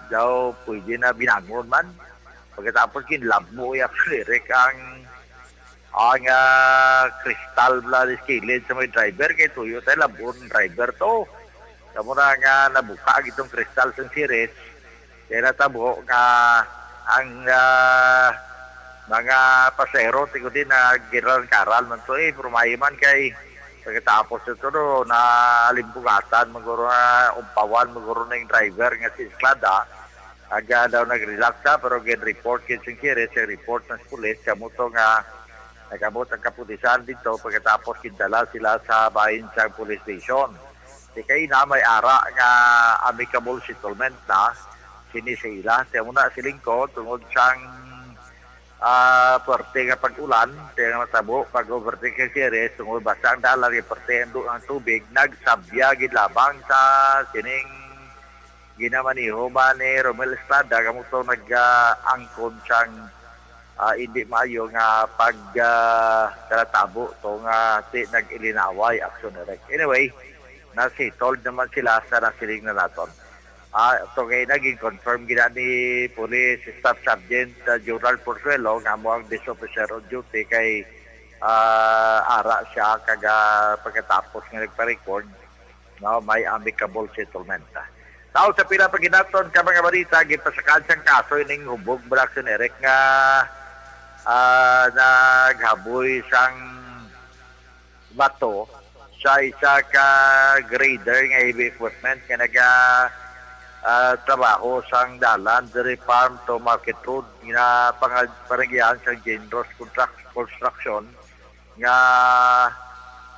daw pwede na binangon man. Pagkatapos, ginlabmo ya Cleric ang, ang, ah, kristal bala ni kilid sa may driver, kay tuyo tayo labon driver to. Sa muna nga nabuka itong kristal sa Ceres, kaya natabo nga ang, ah, mga pasahero, tingko din na ginarangkaran man to eh, pero may man kay pagkatapos ito no, nalimbugatan, maguro na umpawan, maguro na yung driver nga si Estrada, aga daw nag-relax siya, pero gin-report gid sing Ceres, ang report ng pulis, kamo to nga nag-abot ang kapulisan dito, pagkatapos gindala sila sa Bahinsang Police Station. Di kay na may ara nga amicable settlement na sini sa ila. Kaya muna siling ko, tungod sang, ah, puwerte nga pag-ulan, kaya nga natabo, pag-overtake kay Ceres, tungod basta ang dalan, yung parte ang, du- ang tubig, nagsabya gid labang sa sining ginamaniho man ni Romel Estrada, kamo to nag-angkon sang, ah, hindi maayo nga pag, ah, kalatabo to nga ti nag-ilinaway action direct. Anyway, na-settled naman sila sa nasiling na naton. Ah, to kay naging confirm gina ni Police Staff Sergeant, ah, Joral Porzuelo nga mo ang best officer on duty kay, ah, ara siya kag, ah, pagkatapos nga nagpa-record, no, may amicable settlement. Tao sa pila pa ginaton ka mga balita, gipasakaan sang kaso ining hubog bala action direct nga, ah, naghaboy sang bato sa isa ka grader nga heavy equipment nga naga, ah, trabaho sang dalan diri Farm to Market Road nga pangag-, paranggihan sang Genros Construct-, Construction nga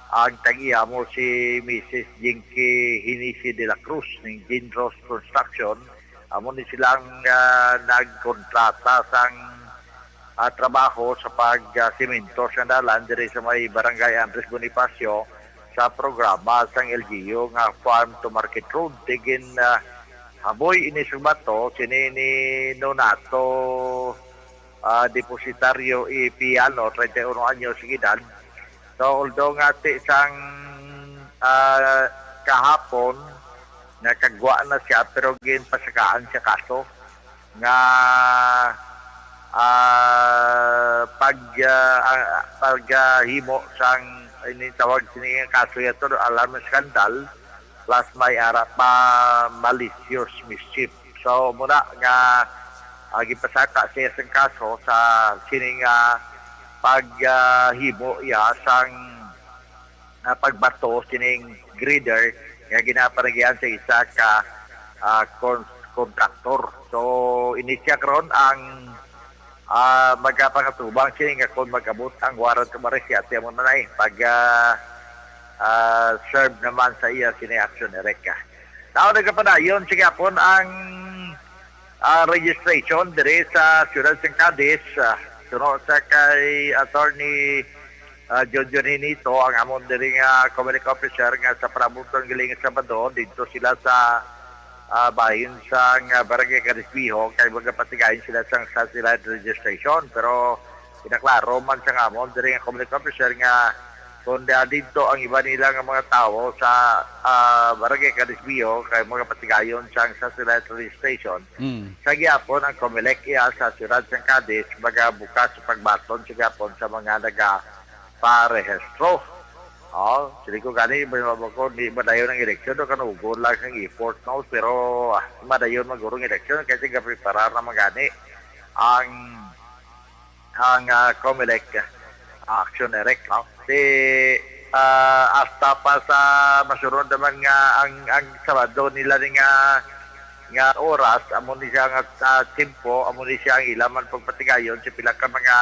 ang tag-iya mo si Missus Jinky Hinishi de la Cruz ning Genros Construction. Amo ni silang, ah, nagkontrata sang, ah, trabaho sa pag, ah, simento sa dalan diri sa may Barangay Andres Bonifacio sa programa sang L G U nga Farm to Market Road. Tigin, ah, haboy ini sa bato, sini ni Nonato, ah, Depositaryo E. Piano, treinta y uno anyos ang edad. So, although nga ti sang, ah, kahapon, nakagwa na siya, pero ginpasakaan siya kaso nga, ah, pag, ah, ah, pag, ah, himo sang, ini tawag sini nga kaso yato, alarm scandal, plus may ara pa malicious mischief. So, muna nga, ah, gipasaka siya sang kaso sa sining, ah, pag, ah, himo iya sang, ah, pagbato sining grader nga ginapanagian sa isa ka, ah, kon-, kontraktor. So, ini siya karon ang, ah, magapangatubang sini nga kung mag-abot ang warrant of arrest, yati mo na na eh, pag, ah, ah, serve naman sa iya sini action direct ka. Tao nagkapadayon, sige, apon ang Ah, registration diri sa siyudad sang Cadiz, ah, suno sa kay Attorney, ah, John John Hinito, ang amon diri nga Comelec officer nga sa panabuton gali nga Sabado, didto sila sa, ah, bahin sang, ah, Barangay Cadiz Viejo, kay magapatigayon sila sang satellite registration. Pero pinaklaro man sa amon diri nga Comelec officer nga kung da-, didto ang iba nila nga mga tawo sa, ah, Barangay Cadiz Viejo kay magapatigayon sang satellite registration, Mm. sa gihapon ang Comelec iya sa siyudad sang Cadiz magabukas sa pagbaton sa gihapon sa mga nagaparehistro. Oh, sili ko gani, may mabako, di madayon ang eleksyon, do kanugon lang sang effort, no? Pero, ah, madayon magurong eleksyon, kasi gapreparar naman gani ang, ang, ah, Comelec, ah, Action Eric, no? Si, ah, hasta pa sa masunod naman nga ang, ang Sabado nila ni nga, nga oras, amo ni siya nga, ah, tiyempo, amo ni siya ang ila man pagpatigayon sa pila ka mga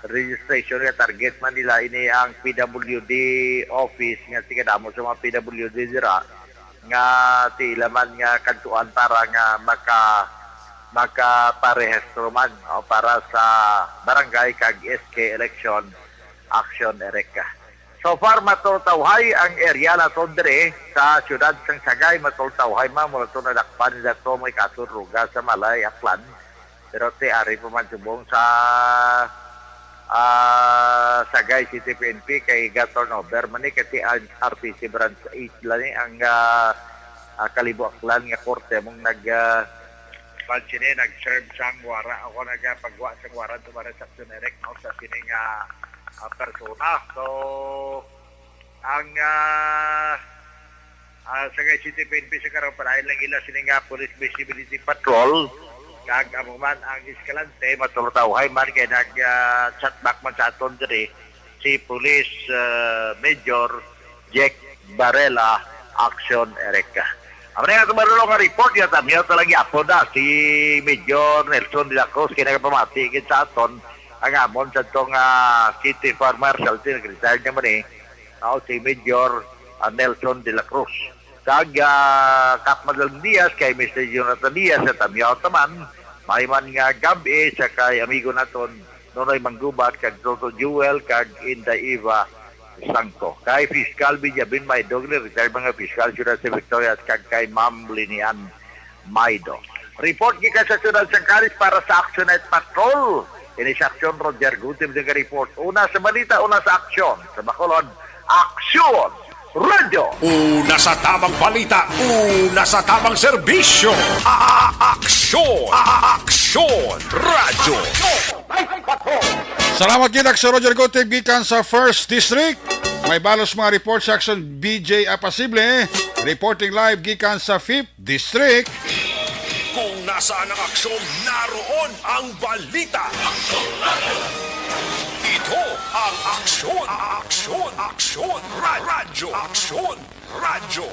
registration nga target man nila. Ini ang P W D office nga tigadamo sa mga P W D dira nga ti ila man nga kadtuan para nga maka-, makaparehistro man, o, para sa barangay kag S K election, Action Eric. So far, matultawhay ang area naton diri sa siyudad sang Sagay. Matultawhay man, mura to nadakpan nila to, may kaso druga sa Malay, Aklan. Pero ti ari pa man subong sa, ah, Sagay City P N P kay ga-turnover man ni, kay ti ang R T C Branch eight lang ni ang, ah, ah, Kalibo Aklan nga korte mong nag, ah, man sini nag-serve sang wara, ako nagpagwa sang warrant para sa Action Eric, no, sa sini nga, ah, persona. So, ang, ah, ah, Sagay City P N P sa karong panayon lang ila sini nga Police Visibility Patrol, kag amo man ang Escalante, matultawhay man kay nag, ah, chat back man sa aton diri si Police, ah, Major Jack Barela, Action Eric. Amo na nga, tumarulong nga report, ya, tamyaw talaga apo na si Major Nelson de la Cruz, kay nagapamati gid sa aton ang amon sa tong, ah, City Fire Marshal, si nag-retire naman eh, ah, si Major, ah, Nelson de la Cruz. Kag, ah, Kap Madeline Diaz, kay Mister Jonathan Diaz, sa tamyaw taman, may man nga gab-i sa kay amigo naton, Nonoy Manggubat, kag Toto Jewel, kag Inday Eva Sangko. Kay Fiscal Benjamin Maidog, ni retired mga fiscal, siyudad sa Victorias, kag kay Ma'am Linian Maidog. Report gikan sa siyudad sang Cadiz para sa Action Night Patrol. Ini sa Action, Roger Gutim, nag-report. Una sa balita, una sa aksyon. Sa Bacolod, Aksyon Radio. Una sa tamang balita, una sa tamang serbisyo. A-, Aksyon, A-, Aksyon Radio. Salamat gid, Aksyon Roger Gutib, gikan sa First District. May balos mga report sa Aksyon B J Apasible. Reporting live gikan sa Fifth District. Kung nasaan ang aksyon, naroon ang balita. Ito ang Aksyon, Aksyon, Aksyon, Ra-, Radyo, Aksyon, Radyo.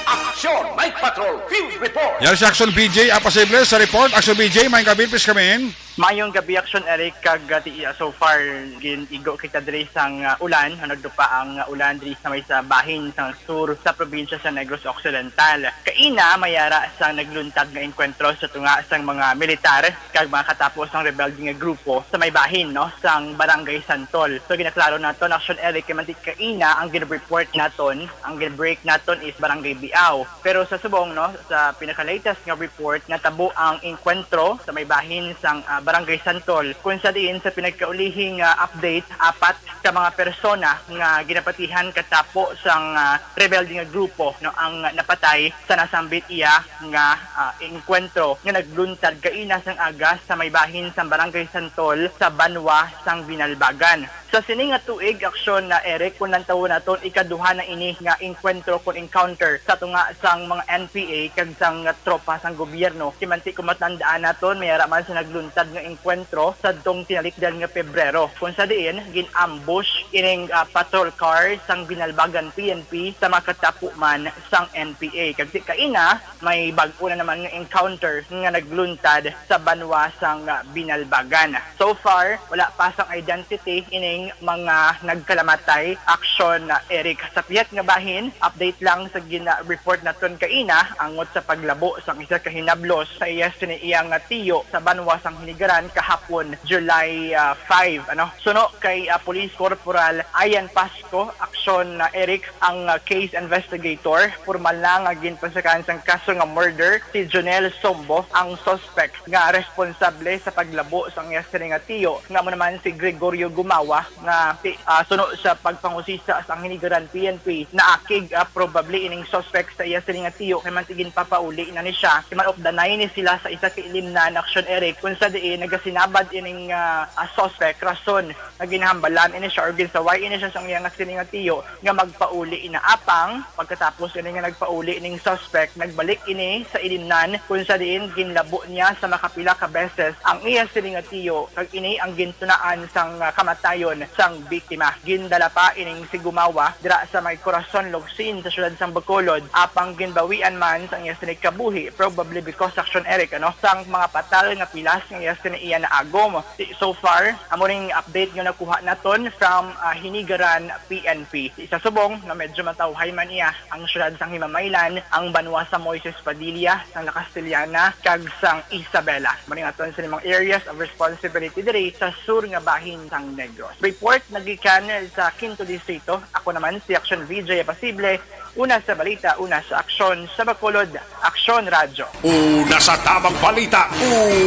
Aksyon Night Patrol Field Report. Yan si Aksyon B J Apasible sa report. Aksyon B J, may gabi, please come in. Mayong gabi, Aksyon Eric, kag, uh, ti-, uh, so far, gin-igo kita diri sang, uh, ulan, ano, nagdupa ang, uh, ulan diri sa may sa bahin sang sur sa probinsya sa Negros Occidental. Kaina, may ara sang nagluntad nga engkwentro sa tunga sang mga militar kag mga katapo sang rebelde nga grupo sa may bahin, no, sang Barangay Santol. So, ginaklaro naton, Aksyon Eric, kay manti kaina ang gin-report naton, ang gin-break naton is Barangay Biao. Pero sa subong, no, sa pinaka-latest nga report, natabo ang engkwentro sa may bahin sang, ah, Barangay Santol, kung sa diin sa pinagkaulihing, ah, update, apat ka mga persona nga ginapatihan katapo sang, ah, rebelde nga grupo, no, ang napatay sa nasambit iya nga, ah, engkwentro nga nagluntad kaina sang aga sa may bahin sang Barangay Santol sa banwa sang Binalbagan. Sa sini nga tuig, Aksyon, na Eric, kung lantawon naton, ikaduha na ini nga engkwentro kon encounter sa tunga sang mga N P A kag sang tropa sang gobyerno. Kay manti kung matandaan naton, may ara man sa nagluntad nga engkwentro sadtong tinalikdan nga Pebrero, kung sa diin gin-ambush ining, ah, patrol car sang Binalbagan P N P sa makatapo man sang N P A. Kag ti kaina, may bag-o na naman nga encounter nga nagluntad sa banwa sang, ah, Binalbagan. So far, wala pa sang identity ining mga nagkalamatay. Action, ah, Eric. Sa pihak nga bahin, update lang sa gina-report naton kaina angot sa paglabo sang isa ka hinablos sa iya sini iya nga tiyo sa banwa sang Hinigaran kahapon, July, ah, five, ano. Suno kay, ah, Police Corporal Ian Pasco, action, ah, Eric, ang, ah, case investigator, formal na nga ginpasakaan sang kaso nga murder si Jonel Sombo, ang suspect nga responsable sa paglabo sang iya sini nga tiyo, nga amo naman si Gregorio Gumawa, nga si, ah, suno sa pagpangusisa sang Hinigaran P N P, naakig, ah, probably ining suspect sa iya sini nga tiyo, kay man ginpapauli na ni siya. Kay man-updanay ni sila sa isa ka ilimnan, action Eric, kung sa diin nagasinabad ining, ah, ah, suspect, rason nga ginahambalan ini siya or ginsaway ini siya sang iya nga sini nga tiyo nga magpauli na. Apang pagkatapos ini nga nagpauli ning suspect, nagbalik ini sa ilimnan, kung sa diin ginlabo niya sa makapila ka beses ang iya sini nga tiyo, kag ini ang gintunaan sang, ah, kamatayon sang biktima. Gindala pa ining si Gumawa dira sa may Corazon Locsin sa siyudad sang Bacolod, apang ginbawian man sang iya sini kabuhi, probably because, action Eric, ano, sang mga patal nga pilas nga iya sini iya naagom. Di, so far, amo ning update nga nakuha naton from, ah, Hinigaran P N P. Di, sa subong nga medyo matawhay man iya ang siyudad sang Himamaylan, ang banwa sa Moises Padilla, sang La Castellana, kag sang Isabela. Amo ning aton sa mga areas of responsibility diri sa sur nga bahin sang Negros. Report nagikan sa Quinto Distrito. Ako naman si Action V J Pasible, una sa balita, una sa aksyon, sa Bacolod, Aksyon Radyo. Una sa tamang balita,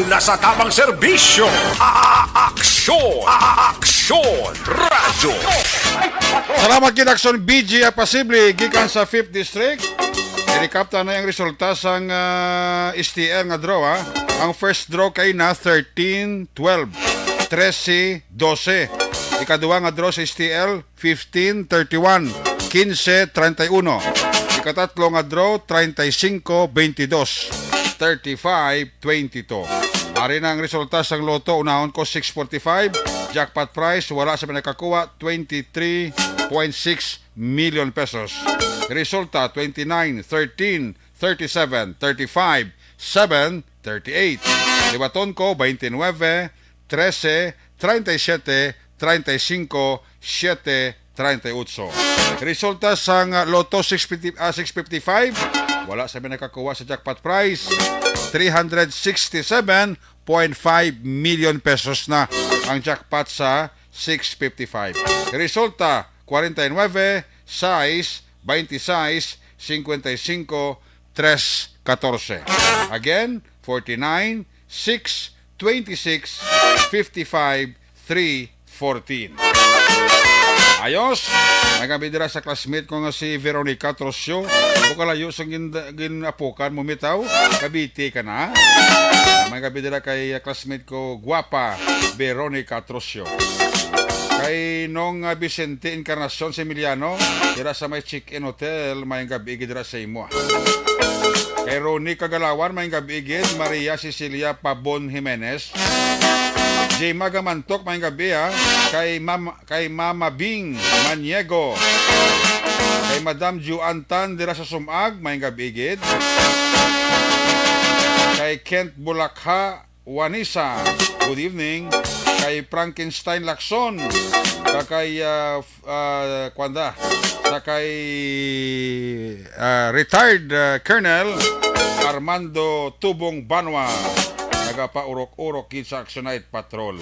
una sa tamang serbisyo. A-, a-, aksyon, a-, a-, aksyon, radyo. Salamat gid, Aksyon B G Apasible, gikan sa Fifth District. Helicopter na ang resulta sang, ah, S T L nga draw, ha. Ang first draw kay na thirteen twelve, trese dose. Ikaduha nga draw sa S T L, fifteen thirty-one, quince treinta y uno. Ikatatlo nga draw, treinta y cinco veintidós, thirty-five twenty-two. Ari na ang resulta sang Lotto, unahon ko, six forty-five. Jackpot prize, wala sa may nakakuha, twenty-three point six million pesos. Resulta, twenty-nine, thirteen, thirty-seven, thirty-five, seven, thirty-eight. Liwaton ko, twenty-nine, trese, treinta y siete, treinta y cinco, siete, treinta y ocho. Resulta sang Lotto six fifty, ah, six fifty-five, wala sa may nakakuha sa jackpot prize, three hundred sixty-seven point five million pesos na ang jackpot sa six fifty-five. Resulta, forty-nine, sais, twenty-sais, cincuenta y cinco, tres catorce. Again, forty-nine, six, twenty-six, fifty-five, three fourteen. Ayos! May gabi dira sa classmate ko nga si Veronica Trosio. Ako kalayo sa gin-, ginapukan mo, mitaw. Cavite ka na. May gabi dira kay, uh, classmate ko, guwapa, Veronica Trosio. Kay Nong, uh, Vicente Encarnacion Similiano, dira sa may Chicken Hotel, may gabi gid dira sa imo, ah. Kay Ronnie Kagalawan, may gabi gid, Maria Cecilia Pabon Jimenez. Jay Magamantok, may gabi, ah. Kay Ma'am kay Mama Bing Maniego, kay Madam Juan Tan dira sa Sumag, may gabi gid. Kay Kent Bulakha Wanisa, good evening. Kay Frankenstein Lacson, kag kay, ah, f-, ah, kwanda, sa kay, ah, retired, ah, Colonel Armando Tubong Banwa, nagapaurok-urok gid sa Action Night Patrol.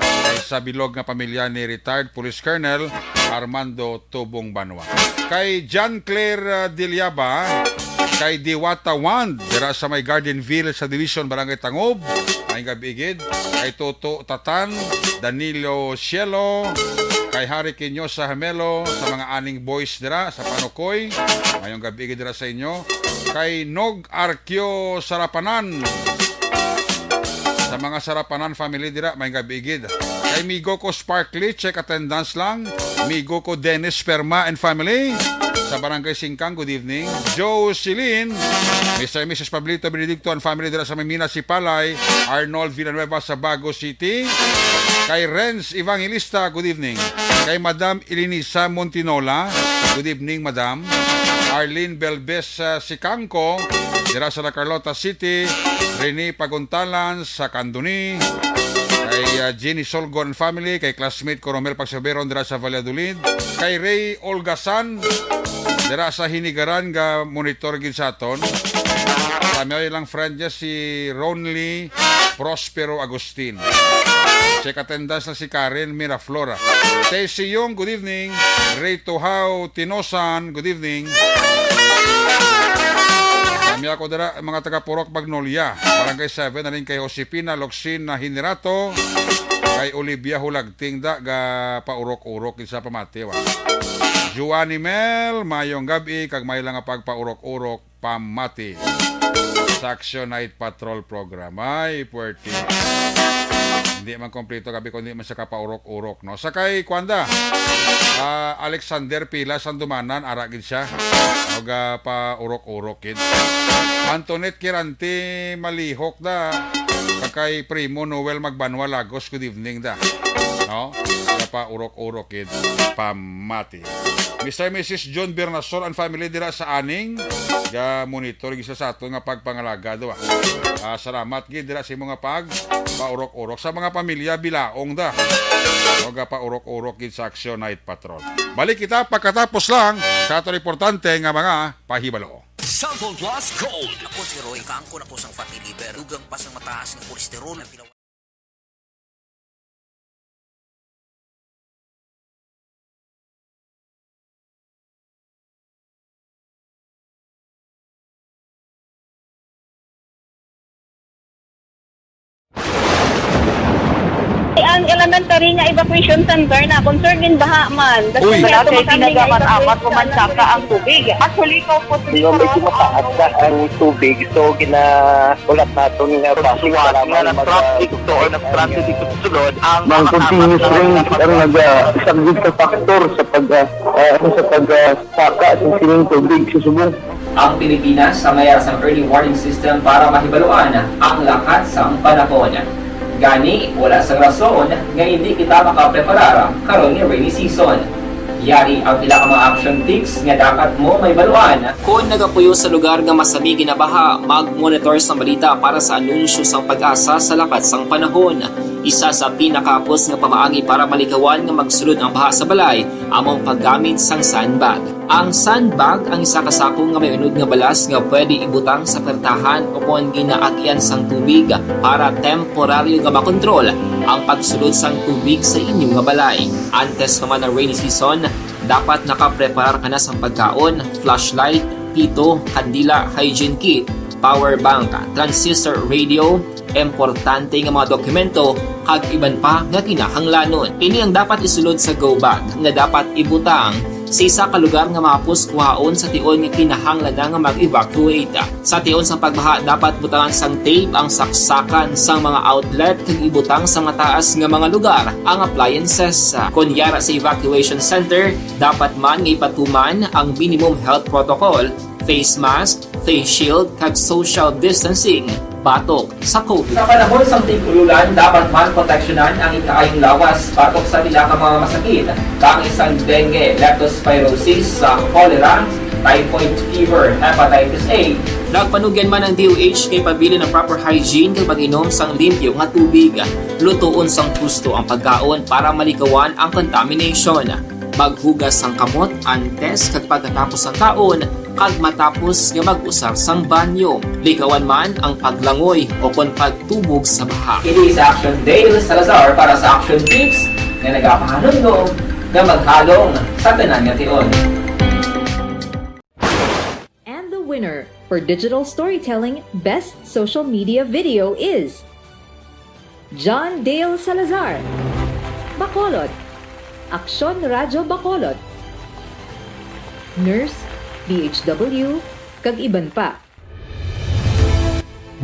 Kay sa bilog nga pamilya ni retired Police Colonel Armando Tubong Banwa. Kay John Claire, uh, Diliaba, kay Diwata Wand, dira sa may Garden Village Subdivision, Barangay Tangub, may gabi gid. Kay Toto Tatan, Danilo Cielo, kay Harry Quinosa Hamelo, sa mga aning boys dira sa Panukoy, mayong gabi gid dira sa inyo. Kay Nog Arqueo Sarapanan, sa mga Sarapanan family dira, may gabi gid. Kay migo ko Sparkly, check attendance lang. Migo ko Dennis Perma and family sa Barangay Singkang, good evening. Joe Silin, Mister and Missus Pablito Benedicto and family dira sa Mamina, Sipalay. Arnold Villanueva sa Bago City. Kay Renz Evangelista, good evening. Kay Madam Elinisa Montinola, good evening, Madam. Arlene Belbes, uh, Sicangco, dira sa La Carlota City. Rene Paguntalan sa Candoni. Kay Kay, ah, Jenny Solgon and family, kay classmate ko Romel Pagsaberon dira sa Valladolid, kay Ray Olgasan dira sa Hinigaran nga monitor gid sa aton. Kami lang friend niya si Ronly Prospero Agustin. Check attendance na si Karen Miraflora. Tessie Young, good evening. Ray Tuhao Tinosan, good evening. Kami ako dira, mga taga Purok Magnolia, Barangay seven, na rin kay Josefina Loxin na Hinirato, kay Olivia Hulagting da, ga paurok-urok gid sa pamati, wa. Juani Mel, mayong gabi, kag may lang nga pagpaurok-urok, pamati sa Action Night Patrol Program. Ay, puwerte. Hindi man kompleto, gabi, kung hindi man siya kapaurok-urok, no? Sa kay, kuwan da, ah, Alexander Pilas, ang dumanan, ara gid siya. Og, ah, paurok-urok gid. Antoinette Kirante, malihok da. Sa kay Primo Noel Magbanwa Lagos, good evening da. No? Paurok-urok gid. Pamati. Mister Missus John Bernasol and family dira sa Aning, ga monitor gisa sa ato nga pagpangalaga, do, ah. Ah, salamat gid dira sa imo nga pag paurok-urok sa mga pamilya bilaong da. O ga paurok-urok gid sa Action Night Patrol. Balik kita pagkatapos lang sa ato importante nga mga pahibalo. Santon Plus Gold. Ako si Roy, kaangkon ako sang fatty liver, dugang pa sang mataas nga kolesterol. Ang elementary nga evacuation center na concerned din baha man. Uy. Wala kay tinaga man apat o man saka ang tubig. Actually, ko po. Di ba, medyo mataas na ang tubig, so gina-, ulat naton nga base nga para na mag-, nag-transit to or nag-transit dito sa sulod ang mga continuous rain ang naga-, isang good factor sa pag, ah, ah, ano, sa pag, ah, saka sa sining tubig sa subong. Ang Pilipinas, sa mayar sang early warning system para mahibaluan ang lakat sang panahon. Gani, wala sang rason nga hindi kita makapreparar karon nga rainy season. Yari ang pila ka mga action tips nga dapat mo mahibaluan. Kon nagapuyo sa lugar nga masami ginabaha, mag-monitor sang balita para sa anunsyo sang PAGASA sa lakat sang panahon. Isa sa pinakahapos nga pamaagi para malikawan nga magsulod ang baha sa balay amo ang paggamit sang sandbag. Ang sandbag ang isa ka sako nga may unod nga balas nga pwede ibutang sa pertahan o kon ginaagian sang tubig para temporaryo nga makontrol ang pagsulod sang tubig sa inyo nga balay. Antes pa man ang rainy season, dapat nakapreparar ka na sang pagkaon, flashlight, pito, kandila, hygiene kit, power bank, transistor radio, importante nga mga dokumento, kag iban pa nga kinahanglanon. Ini ang dapat isulod sa go bag nga dapat ibutang sa isa ka lugar nga mahapos kuhaon sa tion nga kinahanglan na nga mag-evacuate. Sa tion sang pagbaha, dapat butangan sang tape ang saksakan sang mga outlet kag ibutang sa mataas nga mga lugar ang appliances. Kon yara sa evacuation center, dapat man nga ipatuman ang minimum health protocol, face mask, face shield, kag social distancing batok sa COVID. Sa panahon sang tig-ululan, dapat man proteksyonan ang ikaayong lawas batok sa pila ka mga masakit, kaangay sang dengue, leptospirosis, sa cholera, typhoid fever, hepatitis A. Nagpanugyan man ang D O H kay pabilin ang proper hygiene kag pag-inom sang limpyo nga tubig. Lutoon sang husto ang pagkaon para malikawan ang contamination. Maghugas sang kamot antes kag pagkatapos sang kaon, kag matapos nga mag-usar sang banyo. Likawan man ang paglangoy o kon pagtubog sa baha. Ini si Action Dale Salazar para sa Action Tips nga nagapahanumdom nga maghalong sa tanan nga tion. And the winner for digital storytelling best social media video is John Dale Salazar, Bacolod, Aksyon Radyo Bacolod, Nurse, D H W, kag iban pa.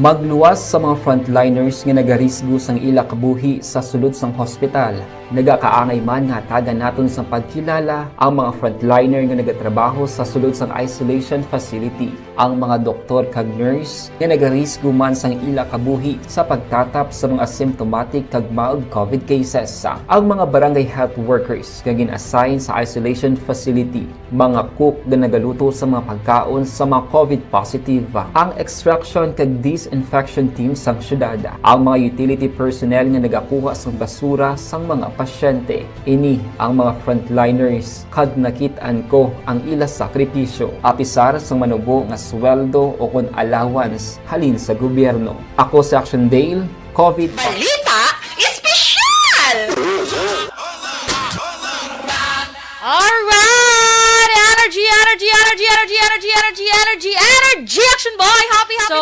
Magluwas sa mga frontliners nga nagarisgo sang ila kabuhi sa sulod sang hospital Nagakaangay man nga hatagan naton sang pagkilala ang mga frontliner nga nagatrabaho sa sulod sang isolation facility, ang mga doktor kag nurse nga nagarisgo man sang ila kabuhi sa pagtatap sa mga asymptomatic kag mild covid cases, ang mga barangay health workers nga gin-assign sa isolation facility, mga cook nga nagaluto sa mga pagkaon sa mga covid positive, ang extraction kag disinfection team sang syudad, ang mga utility personnel nga nagakuha sang basura sang mga pasyente. Ini ang mga frontliners, kag nakit-an ko ang ila sakripisyo, apisar sang manubo nga sweldo o kon allowance halin sa gobyerno. Ako si Action Dale, covid. Balita Espesyal! Alright! Energy, energy, energy, energy, energy, energy, energy, energy, energy, Action Boy! Happy, happy! So,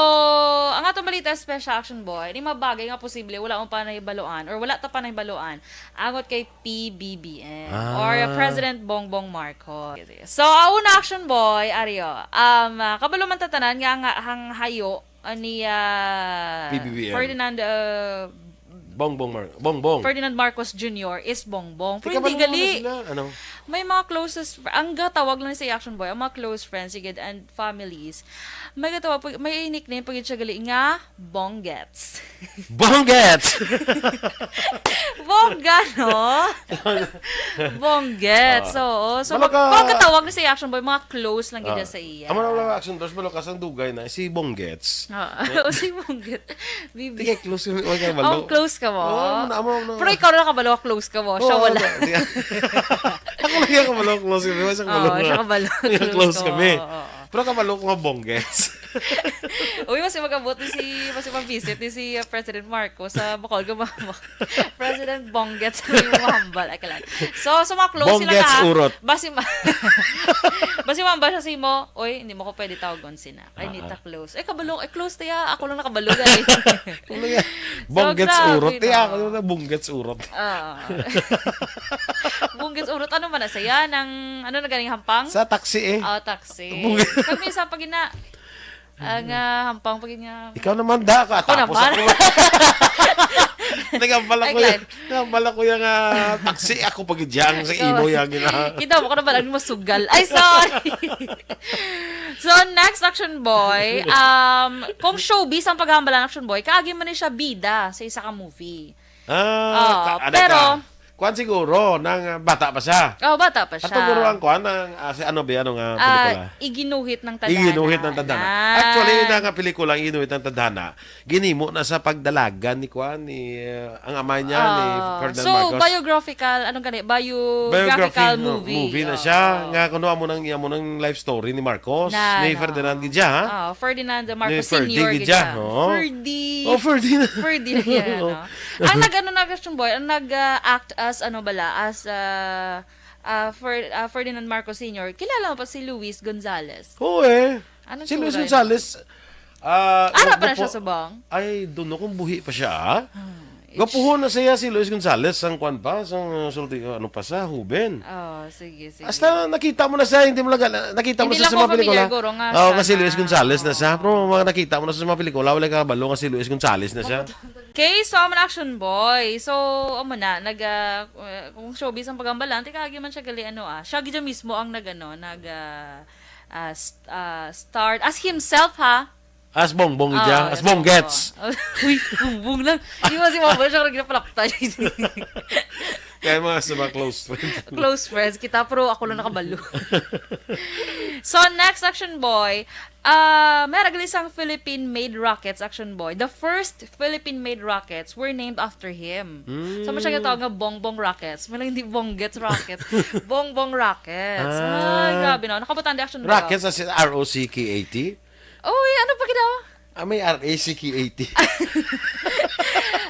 ang atong balita special, Action Boy, ni mga bagay nga posible wala mo pa nahibaluan or wala ta pa nahibaluan angot kay P B B M Ah. or President Bongbong Marcos. So, ang una, Action Boy, Ario, um, ah, kabalo man ta tanan nga ang, ang hayo, ah, ni, ah, P B B M. Ferdinand, ah, Bongbong Mar-, Bongbong. Ferdinand Marcos Junior is Bongbong. Pero Tika hindi ba gali. Sila? Ano? May mga closest fr-, ang gatawag lang sa Action Boy, ang mga close friends, sigid, and families. May gatawag, pag-, may nickname pag siya gali nga Bonggets. Bonggets! Bongga, no? Bonggets, Ah. oo. So, Balo mag-, ka- pagkatawag na sa Action Boy, mga close lang gid Ah. sa iya. Amo na lang Action Boy, balo ka sang dugay na, si Bonggets. Ah, o si Bonggets. Bibi. Tika, close kami, wala ka balo. Oh, close ka mo? Oo, amo na, amo na. Pero ikaw na nakabalo, close ka mo. Siya Oo, wala. Di-, ako lang yung kabalo, close kami, wala siyang Oo, balo siya nga. Kabalo, Yung close close ka kami. mo. Oo, oo. Pero kabalo ko nga Bonggets. Uy, mas magabot ni si, mas mag-visit ni si, uh, President Marcos sa Bacolod, Gumamo. President Bonggets ang imong hambal. Ay, kalan. So, so mga close sila Bonggets na, ha? Urot. Basi ma-, basi mambal siya sa imo, "Oy, hindi mo ko pwede tawagon sina. Ay, Ah, hindi ta ah. close." Eh, kabalo, eh, close ta ya. Ako lang nakabalo, guys. Ano yan? So, Bonggets grabe, urot. Eh, no? Ako na Bonggets urot. Oo. Bonggets urot. Ano man na siya? Nang, ano na ganing hampang? Sa taxi eh. Oh, taxi. Bonggets. Kami sa pagina. Ang, ah, hampang pag niya. Ikaw naman, da, ka, Ako tapos naman. ako. Nagambala Ay, ko yan. Glenn. Nagambala ko yung, ah, taxi. Ako pag idyang sa Ikaw. imo yung gina- Kita mo ko na ba lang masugal? Ay, sorry. So, next, Action Boy, um, kung showbiz ang paghambalan, Action Boy, kaagi man ni siya bida sa isa ka movie. Ah, Oo, ka-, ano pero ka? Kuwan siguro, nang, ah, bata pa siya. Oh, bata pa siya. Ato guro ang kuwan, ang, ah, si ano ba, ano nga Ah, pelikula? Iginuhit ng Tadhana. Iginuhit ng Tadhana. Ah. Actually, na nga pelikula, Iginuhit ng Tadhana, ginimo na sa pagdalagan ni kuwan, ni, ah, ang amay niya, ni Ah. Ferdinand So, Marcos. Biographical, anong gani? Biographical Biography, no, movie. movie na Oo. siya. Nga, kuno amo nang, amo nang life story ni Marcos, Na, ni no. Ferdinand gid siya, ha? Ah, Ferdinand Ni Marcos Ferdy Senior gid gid siya, siya. oo. Ferdy. Oh, Ferdy na. Ferdy na yan, Oo. no? Ang nag-ano na, Christian Boy, ang nag, ah, act as, ano bala, as, ah, ah, Fer-, ah, Ferdinand Marcos Senior, kilala mo pa si Luis Gonzalez? Oo, eh. Anong Si Luis sura yun? Gonzalez, ah, Ara pa na gwapo-, siya subong? I don't know kung buhi pa siya, ah. Hmm. Gwapuhon na siya si Luis Gonzalez, sang kwan pa, sang, uh, sulti-, ano pa sa, huben. Oh, sige, sige. Hasta nakita mo na siya, hindi mo lang, nakita mo Hindi na lang siya sa ko mga pelikula. familiar, guro, nga Oo, siya nga si Luis na, Gonzalez na oo. siya. Pero mga nakita mo na sa mga pelikula, wala ka kabalo nga si Luis Gonzalez na siya. Okay, so, amo na Action Boy. So, amo na, nag, ah, uh, kung showbiz ang pagambalan, tika, agi man siya gali, ano, ah. Siya gid mismo ang nag, ano, nag, ah, ah, st-, ah, starred as himself, ha? As Bongbong Ah, siya, as yes, Bonggets. oo. Uy, Bongbong lang. Di ba si Bongbong siya, parang ginapalakta siya. Kaya mga sa mga close friends. Close friends kita, pero ako lang nakabalo. So, next, Action Boy, ah, may gali sang Philippine-made rockets, Action Boy. The first Philippine-made rockets were named after him. So, mo siya Mm. ginatawag nga Bongbong Rockets. May lang hindi Bonggets Rockets. Bongbong Rockets. Ah. Ay, grabe, no? Nakabutang di Action Boy, Rockets oh. as in R O C K A T? Uy, ano pa gid, oh? Ah, may R A C K A T.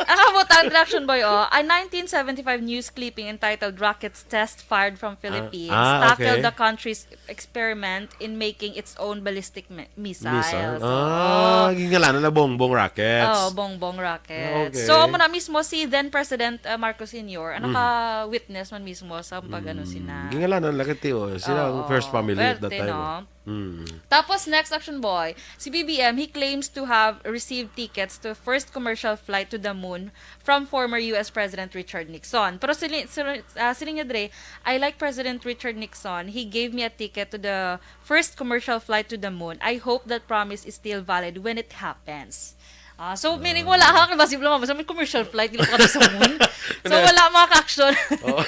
Ang kabutang, Action Boy, oh. A nineteen seventy-five news clipping entitled Rockets Test Fired from Ah, Philippines ah, tackled okay. the country's experiment in making its own ballistic mi-, missiles. Missile? Oo. Ah, gingalanan na Bongbong Rockets. Oo, Bongbong Rockets. Okay. So, amo na mismo si then President, uh, Marcos Senior, ang Mhm. naka-witness man mismo sa pag-ano Mm. sina. Gingalanan lang kay Tio, sila ang Oo, first family at that pwerte, time, no? eh. Mm. Tapos, next, Action Boy, si B B M, he claims to have received tickets to first commercial flight to the moon from former U S President Richard Nixon. Pero sili-, sili-, ah, siling niya, Dre, "I like President Richard Nixon. He gave me a ticket to the first commercial flight to the moon. I hope that promise is still valid when it happens." Ah, so, meaning, wala ka, kasi wala mabasa, may commercial flight, dili pa kami sa moon. So, wala, mga ka-action. Oo.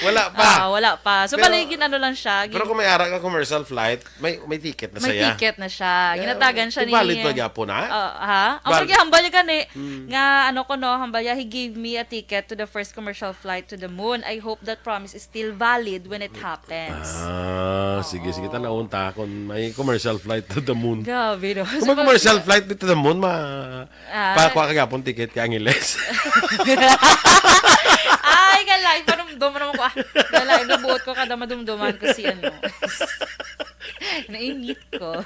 Wala pa. Ah, wala pa. So, pero, bali, gin-ano lang siya, pero gin- kung may ara ka commercial flight, may, may ticket na siya. May ticket na siya. Yeah, ginatagan siya ni, valid ba gyapon, ha? Ah, ha? Ang val- pagkihambal niya gani, hmm, nga, ano ko, no, hambal niya, "He gave me a ticket to the first commercial flight to the moon. I hope that promise is still valid when it happens." Ah, sige, sige. Oo. Tan-awon ta kung may commercial flight to the moon. Grabe, no? Kung may commercial flight to the moon, ma-, ah, pakuha ka gyapon ticket ka Angeles. Ay, kalain. Panumdum naman ko. Ah, kalain, nabuot ko kada madumduman ko si ano. Nainit ko.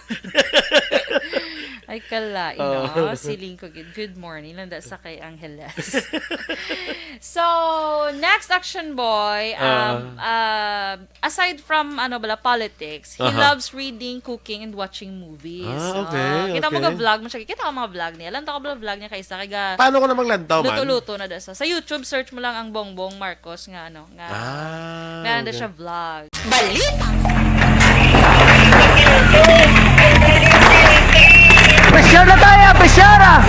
Ay, kalain, no? Oh. Siling ko, good, good morning. Landa sa kay Angeles. So, next, Action Boy, um, ah, uh, aside from, ano bala, politics, he, aha, loves reading, cooking, and watching movies. Ah, okay, ah, kita mo, okay, ka-vlog mo siya. Kita ko mga vlog niya. Alam, ta ko vlog niya kay isa, kay ga-, paano ko na maglantaw man? Luto-luto na da sa, sa YouTube, search mo lang ang Bongbong Marcos nga, ano, nga, ah, meron na, okay, siya vlog. Balita. Presyar na tayo, presyar, ah!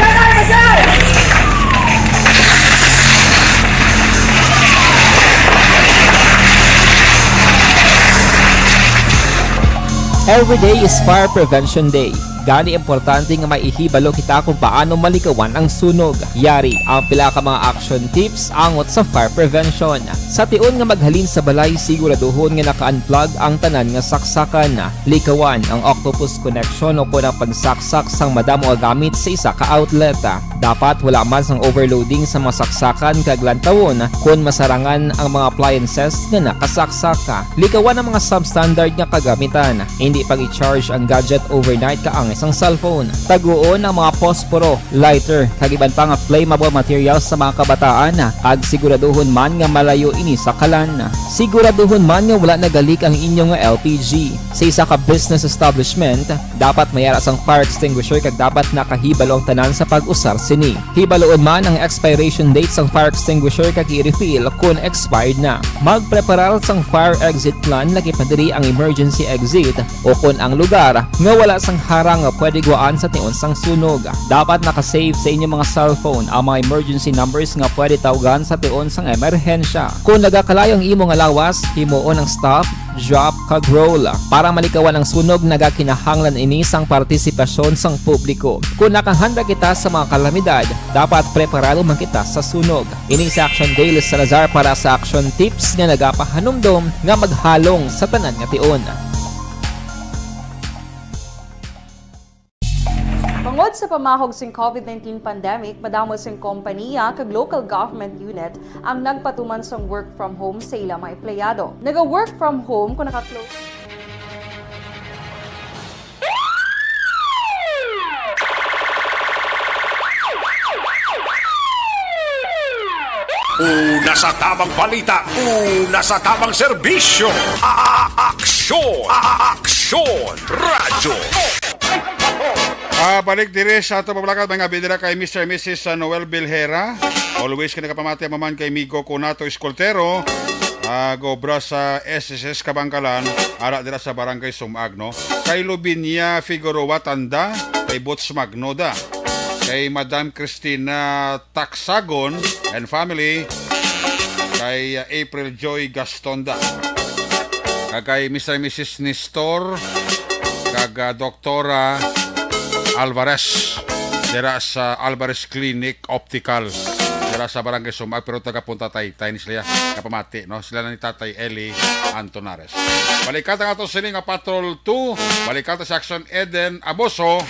Every day is Fire Prevention Day. Gani, importante nga may ihibalo kita kung paano malikawan ang sunog. Yari ang pila ka mga action tips angot sa fire prevention. Sa tion nga maghalin sa balay, siguraduhon nga naka-unplug ang tanan nga saksakan. Likawan ang octopus connection o kon ang pagsaksak sang madamo nga gamit sa isa ka outlet. Dapat wala man sang overloading sa mga saksakan kag lantawon kon masarangan ang mga appliances nga nakasaksak. Likawan ang mga substandard nga kagamitan. Indi pag-i-charge ang gadget overnight kaangay sang cellphone. Taguon ang mga posporo, lighter, kag iban pa nga flammable materials sa mga kabataan, kag siguraduhon man nga malayo ini sa kalan. Siguraduhon man nga wala nagalik ang inyo nga L P G. Sa isa ka business establishment, dapat may ara sang fire extinguisher kag dapat nakahibalo ang tanan sa pag-usar sini. Hibaluon man ang expiration date sang fire extinguisher kag i-refill kon expired na. Magpreparar sang fire exit plan, lakip na diri ang emergency exit o kon ang lugar nga wala sang harang nga pwede guwaan sa tion sang sunog. Dapat naka-save sa inyo mga cellphone ang mga emergency numbers nga pwede tawgan sa tion sang emerhensya. Kon nagakalayo ang imo nga lawas, himuon ang stop, drop, kag roll. Para malikawan ang sunog, nagakinahanglan ini sang partisipasyon sang publiko. Kon nakahanda kita sa mga kalamidad, dapat preparado man kita sa sunog. Ini si Action Dale Salazar para sa Action Tips nga nagapahanumdom nga maghalong sa tanan nga tion. Tungod sa pamahog sing COVID nineteen pandemic, madamo sing kompaniya kag local government unit ang nagpatuman sang work from home sa ila mga empleyado. Naga-work from home kon naka-close. Una sa tamang balita, una sa tamang serbisyo. A-, a-, aksyon, a-, a-, aksyon, radyo. Ah, balik diri sa ato pagbalakad, mga bidira kay Mister and Missus Noel Bilhera. Always ka nakapamati ang maman kay Migo Conato Escoltero. Ah, gobra sa S S S Kabangkalan, ara dira sa Barangay Sumag, no? Kay Lubinia Figueroa Tanda, kay Boots Magnoda. Kay Madam Christina Taksagon and family, kay, uh, April Joy Gastonda, kag kay Mister and Missus Nestor, kag, uh, Doktora Alvarez, dira sa Alvarez Clinic Optical, dira sa Barangay Sumag, pero taga Punta Taytay ni sila, kapamati, no? Sila na ni Tatay Eli Antonares. Balikan ang ato sini nga Patrol two, balikan ta si Action Eden Aboso.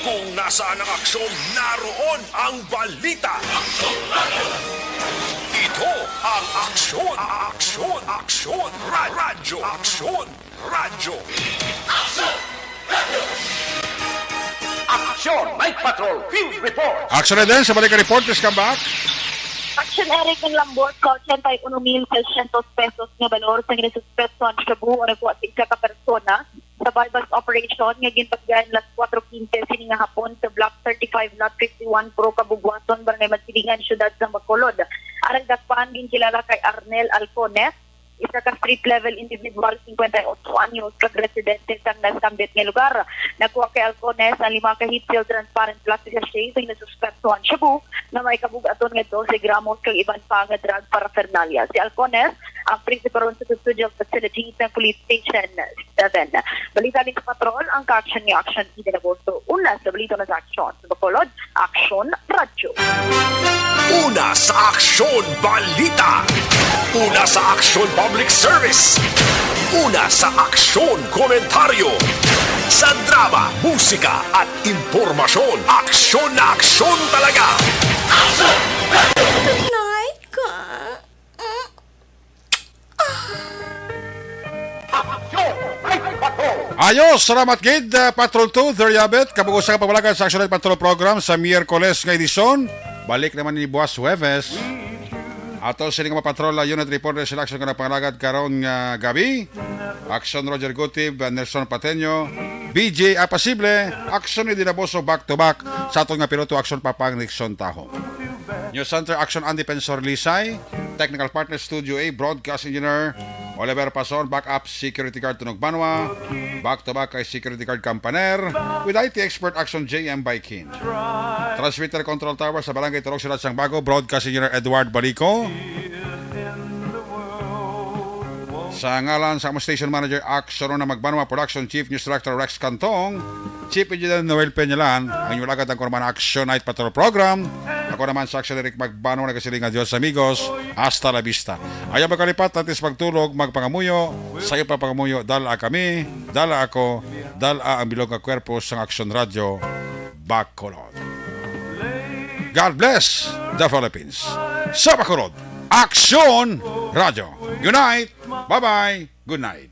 Kung nasaan ang aksyon, naroon ang balita. Ito ang Aksyon, Aksyon, Aksyon, Ra-, Radyo, Aksyon, Radyo. Aksyon, Night Patrol, Field Report. Action na din sa balik report, please come back. Action, Eric ng Lambot, kotse, tayo uno mil seiscientos pesos nga balor sa ginasuspetso ang shabu o nagkuha sa isa ka persona. sa buy-bust operation nga ginbatian alas kuwatro quince sini nga hapon sa Block thirty-five, Lot fifty-one, Puro Kabugwason, Barangay Madsilingan, Siyudad sa Bacolod. Arang dakpan, ginkilala kay Arnel Alcones, isa ka street-level individual, singkwenta y ocho anyos, kag residente sang nasambit nga lugar. Nakuha kay Alcones ang lima ka heat-sealed transparent plastic sachet nga nasuspetsohan shabu nga may kabug-aton nga dose gramos kag iban pa nga drug paraphernalia. Si Alcones ang prisiparon sa custodial facility sang Police Station seven. Balita ni sa Patrol, ang ka-action ni Action Eden Agosto. Una sa balita na sa aksyon. Sa Bacolod, Aksyon Radyo. Una sa Aksyon Balita. Una sa Aksyon Public Service. Una sa Aksyon Komentaryo. Sa drama, musika, at impormasyon, aksyon na aksyon talaga. Good night, ka. Ayos, salamat gid, uh, Patrol two, there you have it. Kabug-os sa kapamalagan sa Action Night Patrol Program sa Miyerkules nga edisyon. Balik naman ni buwas Huwebes. Ato sini nga mapatrol, uh, unit reporter sila aksyon nga napangalagad karon nga gabi. Aksyon Roger Gutib, uh, Nelson Pateño, B J Apasible, aksyon ni Dinaboso back to back sa aton nga piloto aksyon Papang Nixon Taho. News Center aksyon Andy Pensor Lisay, technical partner Studio A, broadcast engineer Oliver Pason, backup security guard Tunog Banwa, back to back kay security guard Kampaner, with I T expert action J M Baikin. Transmitter control tower sa Barangay Turok, Siyudad sang Bago, broadcast engineer Edward Balico. Sa ngalan sa among station manager, Action na Magbanwa Production Chief News Director Rex Cantong, Chief Engineer Noel Peñalan, ang inyong alagad ang kurman Action Night Patrol Program. Ako naman sa Action Eric Magbano, nagasiling nga Dios amigos, hasta la vista. Ayaw magkalipat, antes magtulog, magpangamuyo, sayo pa pangamuyo, dala kami, dala ako, dala ang bilog nga kwerpo sang Action Radio, Bacolod. God bless the Philippines. Sa Bacolod, Action Radio. Unite! Bye-bye! Good night!